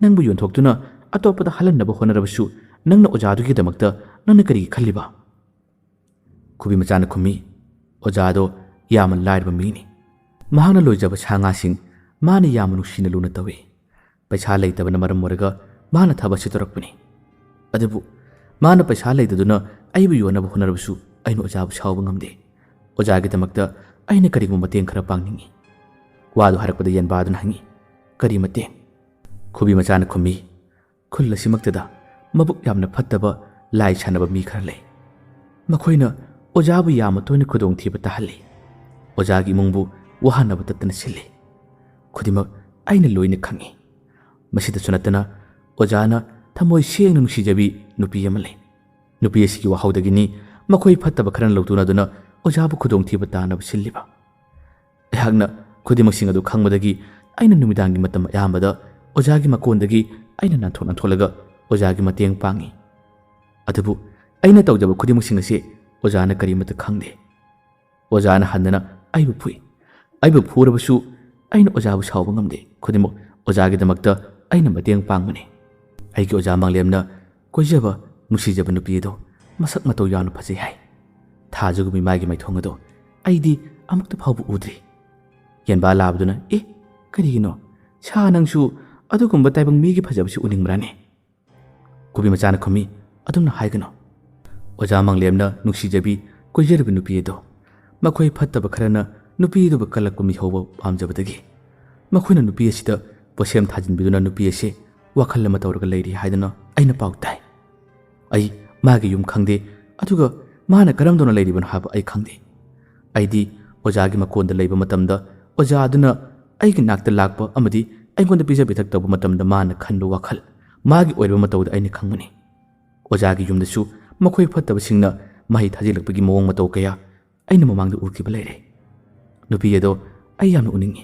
ꯅꯪꯕꯨ ꯌꯣꯟꯊꯣꯛꯇꯨꯅ ꯑꯇꯣꯞꯄꯗ ꯍꯜꯍꯟꯅꯕ ꯍꯣꯠꯅꯔꯕꯁꯨ ꯅꯪꯅ ꯑꯣꯖꯥꯗꯨꯒꯤꯗꯃꯛꯇ ꯅꯪꯅ ꯀꯔꯤꯒꯤ ꯈꯜꯂꯤꯕ?" ꯈꯨꯕꯤ ꯃꯆꯥꯅ ꯈꯨꯝꯃꯤ, "ꯑꯣꯖꯥꯗꯣ ꯌꯥꯝꯅ ꯂꯥꯏꯔꯕ ꯃꯤꯅꯤ꯫ ꯃꯍꯥꯛꯅ ꯂꯣꯏꯖꯕ ꯁꯥ ꯉꯥꯁꯤꯡ ꯃꯥꯅ ꯌꯥꯝꯅ ꯅꯨꯡꯁꯤꯅ ꯂꯨꯅ ꯇꯧꯏ꯫ ꯄꯩꯁꯥ ꯂꯩꯇꯕꯅ ꯃꯔꯝ ꯑꯣꯏꯔꯒ ꯃꯥꯅ ꯊꯕꯛꯁꯤ ꯇꯧꯔꯛꯄꯅꯤ꯫ ꯑꯗꯨꯕꯨ ꯃꯥꯅ ꯄꯩꯁꯥ ꯂꯩꯇꯗꯨꯅ ꯑꯩꯕꯨ ꯌꯣꯟꯅꯕ ꯍꯣꯠꯅꯔꯕꯁꯨ ꯑꯩꯅ ꯑꯣꯖꯥꯕꯨ ꯁꯥꯎꯕ ꯉꯝꯗꯦ꯫ ꯑꯣꯖꯥꯒꯤꯗꯃꯛꯇ ꯑꯩꯅ ꯀꯔꯤꯒꯨꯝꯕ ꯃꯇꯦꯡ ꯈꯔ ꯄꯥꯡꯅꯤꯡꯏ꯫ ꯋꯥꯗꯨ ꯍꯥꯏꯔꯛꯄꯗ ꯌꯦꯟꯕꯥꯗꯨꯅ ꯍꯪꯏ, "ꯀꯔꯤ ꯃꯇꯦꯡ?" ꯈꯨꯕꯤ ꯃꯆꯥꯅ ꯈꯨꯝꯃꯤ, "ꯈꯨꯜ ꯑꯁꯤꯃꯛꯇꯗ ꯃꯕꯨꯛ ꯌꯥꯝꯅ ꯐꯠꯇꯕ ꯂꯥꯏ ꯁꯥꯟꯅꯕ ꯃꯤ ꯈꯔ ꯂꯩ꯫ ꯃꯈꯣꯏꯅ ꯑꯣꯖꯥꯕꯨ ꯌꯥꯝꯅ ꯇꯣꯏꯅ ꯈꯨꯗꯣꯡꯊꯤꯕ ꯇꯥꯍꯜꯂꯤ꯫ ꯑꯣꯖꯥꯒꯤ ꯏꯃꯨꯡꯕꯨ ꯋꯥꯍꯟꯅꯕ ꯇꯠꯇꯅ ꯁꯤꯜꯂꯤ꯫ ꯈꯨꯗꯤꯡꯃꯛ ꯑꯩꯅ ꯂꯣꯏꯅ ꯈꯪꯏ꯫ ꯃꯁꯤꯗꯁꯨ ꯅꯠꯇꯅ ꯑꯣꯖꯥꯅ ꯊꯃꯣꯏ ꯁꯦꯡꯅ ꯅꯨꯡꯁꯤꯖꯕꯤ ꯅꯨꯄꯤ ꯑꯃ ꯂꯩ꯫ ꯅꯨꯄꯤ ꯑꯁꯤꯒꯤ ꯋꯥꯍꯧꯗꯒꯤꯅꯤ ꯃꯈꯣꯏ ꯐꯠꯇꯕ ꯈꯔꯅ ꯂꯧꯇꯨꯅꯗꯨꯅ ꯑꯣꯖꯥꯕꯨ ꯈꯨꯗꯣꯡꯊꯤꯕ ꯇꯥꯅꯕ ꯁꯤꯜꯂꯤꯕ꯫ ꯑꯩꯍꯥꯛꯅ ꯈꯨꯗꯤꯡꯃꯛꯁꯤꯡ ꯑꯗꯨ ꯈꯪꯕꯗꯒꯤ ꯑꯩꯅ ꯅꯨꯃꯤꯗꯥꯡꯒꯤ ꯃꯇꯝ ꯑꯌꯥꯝꯕꯗ ꯑꯣꯖꯥꯒꯤ ꯃꯀꯣꯟꯗꯒꯤ ꯑꯩꯅ ꯅꯥꯟꯊꯣꯛ ꯅꯥꯟꯊꯣꯛꯂꯒ ꯑꯣꯖꯥꯒꯤ ꯃꯇꯦꯡ ꯄꯥꯡꯏ꯫ ꯑꯗꯨꯕꯨ ꯑꯩꯅ ꯇꯧꯖꯕ ꯈꯨꯗꯤꯡꯃꯛꯁꯤꯡ ꯑꯁꯤ ꯑꯣꯖꯥꯅ ꯀꯔꯤꯃꯠꯇ ꯈꯪꯗꯦ꯫ ꯑꯣꯖꯥꯅ ꯍꯟꯗꯅ ꯑꯩꯕꯨ ꯐꯨꯏ꯫ ꯑꯩꯕꯨ ꯐꯨꯔꯕꯁꯨ ꯑꯩꯅ ꯑꯣꯖꯥꯕꯨ ꯁꯥꯎꯕ ꯉꯝꯗꯦ꯫ ꯈꯨꯗꯤꯡꯃꯛ ꯑꯣꯖꯥꯒꯤꯗꯃꯛꯇ ꯑꯩꯅ ꯃꯇꯦꯡ ꯄꯥꯡꯕꯅꯤ꯫ ꯑꯩꯒꯤ ꯑꯣꯖꯥ ꯃꯪꯂꯦꯝꯅ ꯀꯣꯏꯖꯕ, ꯅꯨꯡꯁꯤꯖꯕ ꯅꯨꯄꯤ ꯑꯗꯣ ꯃꯁꯛ ꯃꯇꯧ ꯌꯥꯝꯅ ꯐꯖꯩ ꯍꯥꯏ꯫ ꯊꯥꯖꯒꯨꯝꯕꯤ ꯃꯥꯒꯤ ꯃꯥꯏꯊꯣꯡ ꯑꯗꯣ ꯑꯩꯗꯤ ꯑꯃꯨꯛꯇ ꯐꯥꯎꯕ ꯎꯗ꯭ꯔꯤ꯫" ꯌꯦꯟꯕꯥ ꯂꯥꯕꯗꯨꯅ, "ꯑꯦ, ꯀꯔꯤꯒꯤꯅꯣ? ꯁꯥ ꯅꯪꯁꯨ ꯑꯗꯨꯒꯨꯝꯕ ꯇꯥꯏꯕꯪ ꯃꯤꯒꯤ ꯐꯖꯕꯁꯤ ꯎꯅꯤꯡꯕ꯭ꯔꯥꯅꯦ?" ꯈꯨꯕꯤ ꯃꯆꯥꯅ ꯈꯨꯝꯃꯤ, "ꯑꯗꯨꯝꯅ ꯍꯥꯏꯒꯅꯨ꯫" ꯑꯣꯖꯥ ꯃꯪꯂꯦꯝꯅ ꯅꯨꯡꯁꯤꯖꯕꯤ ꯀꯣꯏꯖꯔꯤꯕ ꯅꯨꯄꯤ ꯑꯗꯣ ꯃꯈꯣꯏ ꯐꯠꯇꯕ ꯈꯔꯅ ꯅꯨꯄꯤ ꯑꯗꯨꯕꯨ ꯀꯜꯂꯛꯄ ꯃꯤꯍꯧꯕ ꯄꯥꯝꯖꯕꯗꯒꯤ ꯃꯈꯣꯏꯅ ꯅꯨꯄꯤ ꯑꯁꯤꯗ ꯄꯣꯠꯁꯦꯝ ꯊꯥꯖꯤꯟꯕꯤꯗꯨꯅ ꯅꯨꯄꯤ ꯑꯁꯤ ꯋꯥꯈꯜ ꯑꯃ ꯇꯧꯔꯒ ꯂꯩꯔꯤ ꯍꯥꯏꯗꯨꯅ ꯑꯩꯅ ꯄꯥꯎ ꯇꯥꯏ꯫ ꯑꯩ ꯃꯥꯒꯤ ꯌꯨꯝ ꯈꯪꯗꯦ, ꯑꯗꯨꯒ ꯃꯥꯅ ꯀꯔꯝꯗꯧꯅ ꯂꯩꯔꯤꯕꯅꯣ ꯍꯥꯏꯕ ꯑꯩ ꯈꯪꯗꯦ꯫ ꯑꯩꯗꯤ ꯑꯣꯖꯥꯒꯤ ꯃꯀꯣꯟꯗ ꯂꯩꯕ ꯃꯇꯝꯗ ꯑꯣꯖꯥ ꯑꯗꯨꯅ ꯑꯩꯒꯤ ꯅꯥꯛꯇ ꯂꯥꯛꯄ ꯑꯃꯗꯤ ꯑꯩꯉꯣꯟꯗ ꯄꯤꯖ ꯄꯤꯊꯛ ꯇꯧꯕ ꯃꯇꯝꯗ ꯃꯥꯅ ꯈꯟꯕ ꯋꯥꯈꯜ, ꯃꯥꯒꯤ ꯑꯣꯏꯔꯕ ꯃꯇꯧꯗ ꯑꯩꯅ ꯈꯪꯕꯅꯤ꯫ ꯑꯣꯖꯥꯒꯤ ꯌꯨꯝꯗꯁꯨ ꯃꯈꯣꯏ ꯐꯠꯇꯕꯁꯤꯡꯅ ꯃꯍꯩ ꯊꯥꯖꯤꯜꯂꯛꯄꯒꯤ ꯃꯑꯣꯡ ꯃꯇꯧ ꯀꯌꯥ ꯑꯩꯅ ꯃꯃꯥꯡꯗ ꯎꯈꯤꯕ ꯂꯩꯔꯦ꯫ ꯅꯨꯄꯤ ꯑꯗꯣ ꯑꯩ ꯌꯥꯝꯅ ꯎꯅꯤꯡꯉꯤ꯫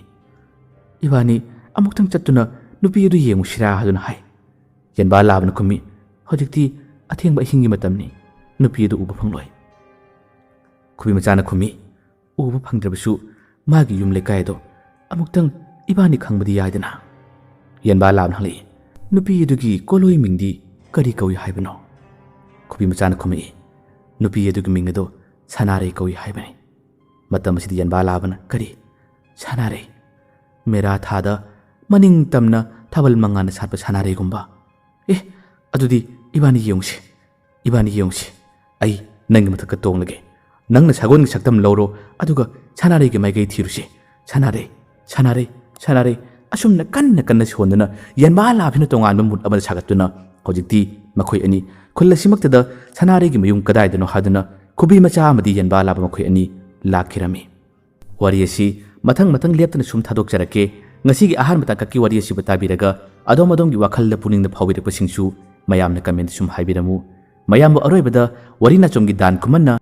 ꯏꯕꯥꯅꯤ ꯑꯃꯨꯛꯇꯪ ꯆꯠꯇꯨꯅ ꯅꯨꯄꯤ ꯑꯗꯨ ꯌꯦꯡꯉꯨꯁꯤꯔꯥ ꯍꯥꯏꯗꯨꯅ ꯍꯥꯏ꯫ ꯌꯦꯟꯕꯥ ꯂꯥꯕꯅ ꯈꯨꯝꯃꯤ, "ꯍꯧꯖꯤꯛꯇꯤ ꯑꯊꯦꯡꯕ ꯑꯍꯤꯡꯒꯤ ꯃꯇꯝꯅꯤ, ꯅꯨꯄꯤ ꯑꯗꯨ ꯎꯕ ꯐꯪꯂꯣꯏ꯫" ꯈꯨꯕꯤ ꯃꯆꯥꯅ ꯈꯨꯝꯃꯤ, "ꯎꯕ ꯐꯪꯗ꯭ꯔꯕꯁꯨ ꯃꯥꯒꯤ ꯌꯨꯝ ꯂꯩꯀꯥꯏ ꯑꯗꯣ ꯑꯃꯨꯛꯇꯪ ꯏꯕꯥꯅꯤ ꯈꯪꯕꯗꯤ ꯌꯥꯏꯗꯅ?" ꯌꯦꯟꯕꯥ ꯂꯥꯕꯅ ꯍꯪꯂꯛꯏ, "ꯅꯨꯄꯤ ꯑꯗꯨꯒꯤ ꯀꯣꯂꯣꯏ ꯃꯤꯡꯗꯤ ꯀꯔꯤ ꯀꯧꯏ ꯍꯥꯏꯕꯅꯣ?" ꯈꯨꯕꯤ ꯃꯆꯥꯅ ꯈꯨꯝꯃꯛꯏ, "ꯅꯨꯄꯤ ꯑꯗꯨꯒꯤ ꯃꯤꯡ ꯑꯗꯣ ꯁꯅꯥꯔꯩ ꯀꯧꯏ ꯍꯥꯏꯕꯅꯤ꯫" ꯃꯇꯝ ꯑꯁꯤꯗ ꯌꯦꯟꯕꯥ ꯂꯥꯕꯅ, "ꯀꯔꯤ? ꯁꯅꯥꯔꯩ? ꯃꯦꯔꯥ ꯊꯥꯗ ꯃꯅꯤꯡ ꯇꯝꯅ ꯊꯥꯕꯜ ꯃꯉꯥꯟꯅ ꯁꯥꯠꯄ ꯁꯅꯥꯔꯩꯒꯨꯝꯕ? ꯑꯦ, ꯑꯗꯨꯗꯤ ꯏꯕꯥꯅꯤ ꯌꯦꯡꯉꯨꯁꯤ, ꯏꯕꯥꯅꯤ ꯌꯦꯡꯉꯨꯁꯤ꯫ ꯑꯩ ꯅꯪꯒꯤ ꯃꯊꯛꯇ ꯇꯣꯡꯂꯒꯦ, ꯅꯪꯅ ꯁꯒꯣꯜꯒꯤ ꯁꯛꯇꯝ ꯂꯧꯔꯣ, ꯑꯗꯨꯒ ꯁꯅꯥꯔꯩꯒꯤ ꯃꯥꯏꯀꯩ ꯊꯤꯔꯨꯁꯤ꯫ ꯁꯅꯥꯔꯩ, ꯁꯅꯥꯔꯩ, ꯁꯅꯥꯔꯩ ꯑꯁꯨꯝꯅ ꯀꯟꯅ ꯀꯟꯅ ꯁꯣꯟꯗꯨꯅ ꯌꯦꯟꯕꯥ ꯂꯥꯕꯤꯅ ꯇꯣꯉꯥꯟꯕ ꯃꯨꯠ ꯑꯃꯗ ꯁꯥꯒꯠꯇꯨꯅ ꯍꯧꯖꯤꯛꯇꯤ ꯃꯈꯣꯏ ꯑꯅꯤ ꯈꯨꯜ ꯑꯁꯤꯃꯛꯇꯗ ꯁꯅꯥꯔꯩꯒꯤ ꯃꯌꯨꯝ ꯀꯗꯥꯏꯗꯅꯣ ꯍꯥꯏꯗꯨꯅ ꯈꯨꯕꯤ ꯃꯆꯥ ꯑꯃꯗꯤ ꯌꯦꯟꯕꯥ ꯂꯥꯕ ꯃꯈꯣꯏ ꯑꯅꯤ ꯂꯥꯛꯈꯤꯔꯝꯃꯤ꯫ ꯋꯥꯔꯤ ꯑꯁꯤ ꯃꯊꯪ ꯃꯊꯪ ꯂꯦꯞꯇꯅ ꯁꯨꯝ ꯊꯥꯗꯣꯛꯆꯔꯛꯀꯦ꯫ ꯉꯁꯤꯒꯤ ꯑꯍꯥꯟꯕ ꯇꯥꯡꯀꯛꯀꯤ ꯋꯥꯔꯤ ꯑꯁꯤꯕꯨ ꯇꯥꯕꯤꯔꯒ ꯑꯗꯣꯝ ꯑꯗꯣꯝꯒꯤ ꯋꯥꯈꯜꯗ ꯄꯨꯛꯅꯤꯡꯗ ꯐꯥꯎꯕꯤꯔꯛꯄꯁꯤꯡꯁꯨ ꯃꯌꯥꯝꯅ comment ꯁꯨꯝ ꯍꯥꯏꯕꯤꯔꯝꯃꯨ꯫ ꯃꯌꯥꯝꯕꯨ ꯑꯔꯣꯏꯕꯗ ꯋꯥꯔꯤ ꯅꯥꯆꯣꯝꯒꯤ ꯗꯥꯟ ꯈꯨꯃꯟꯅ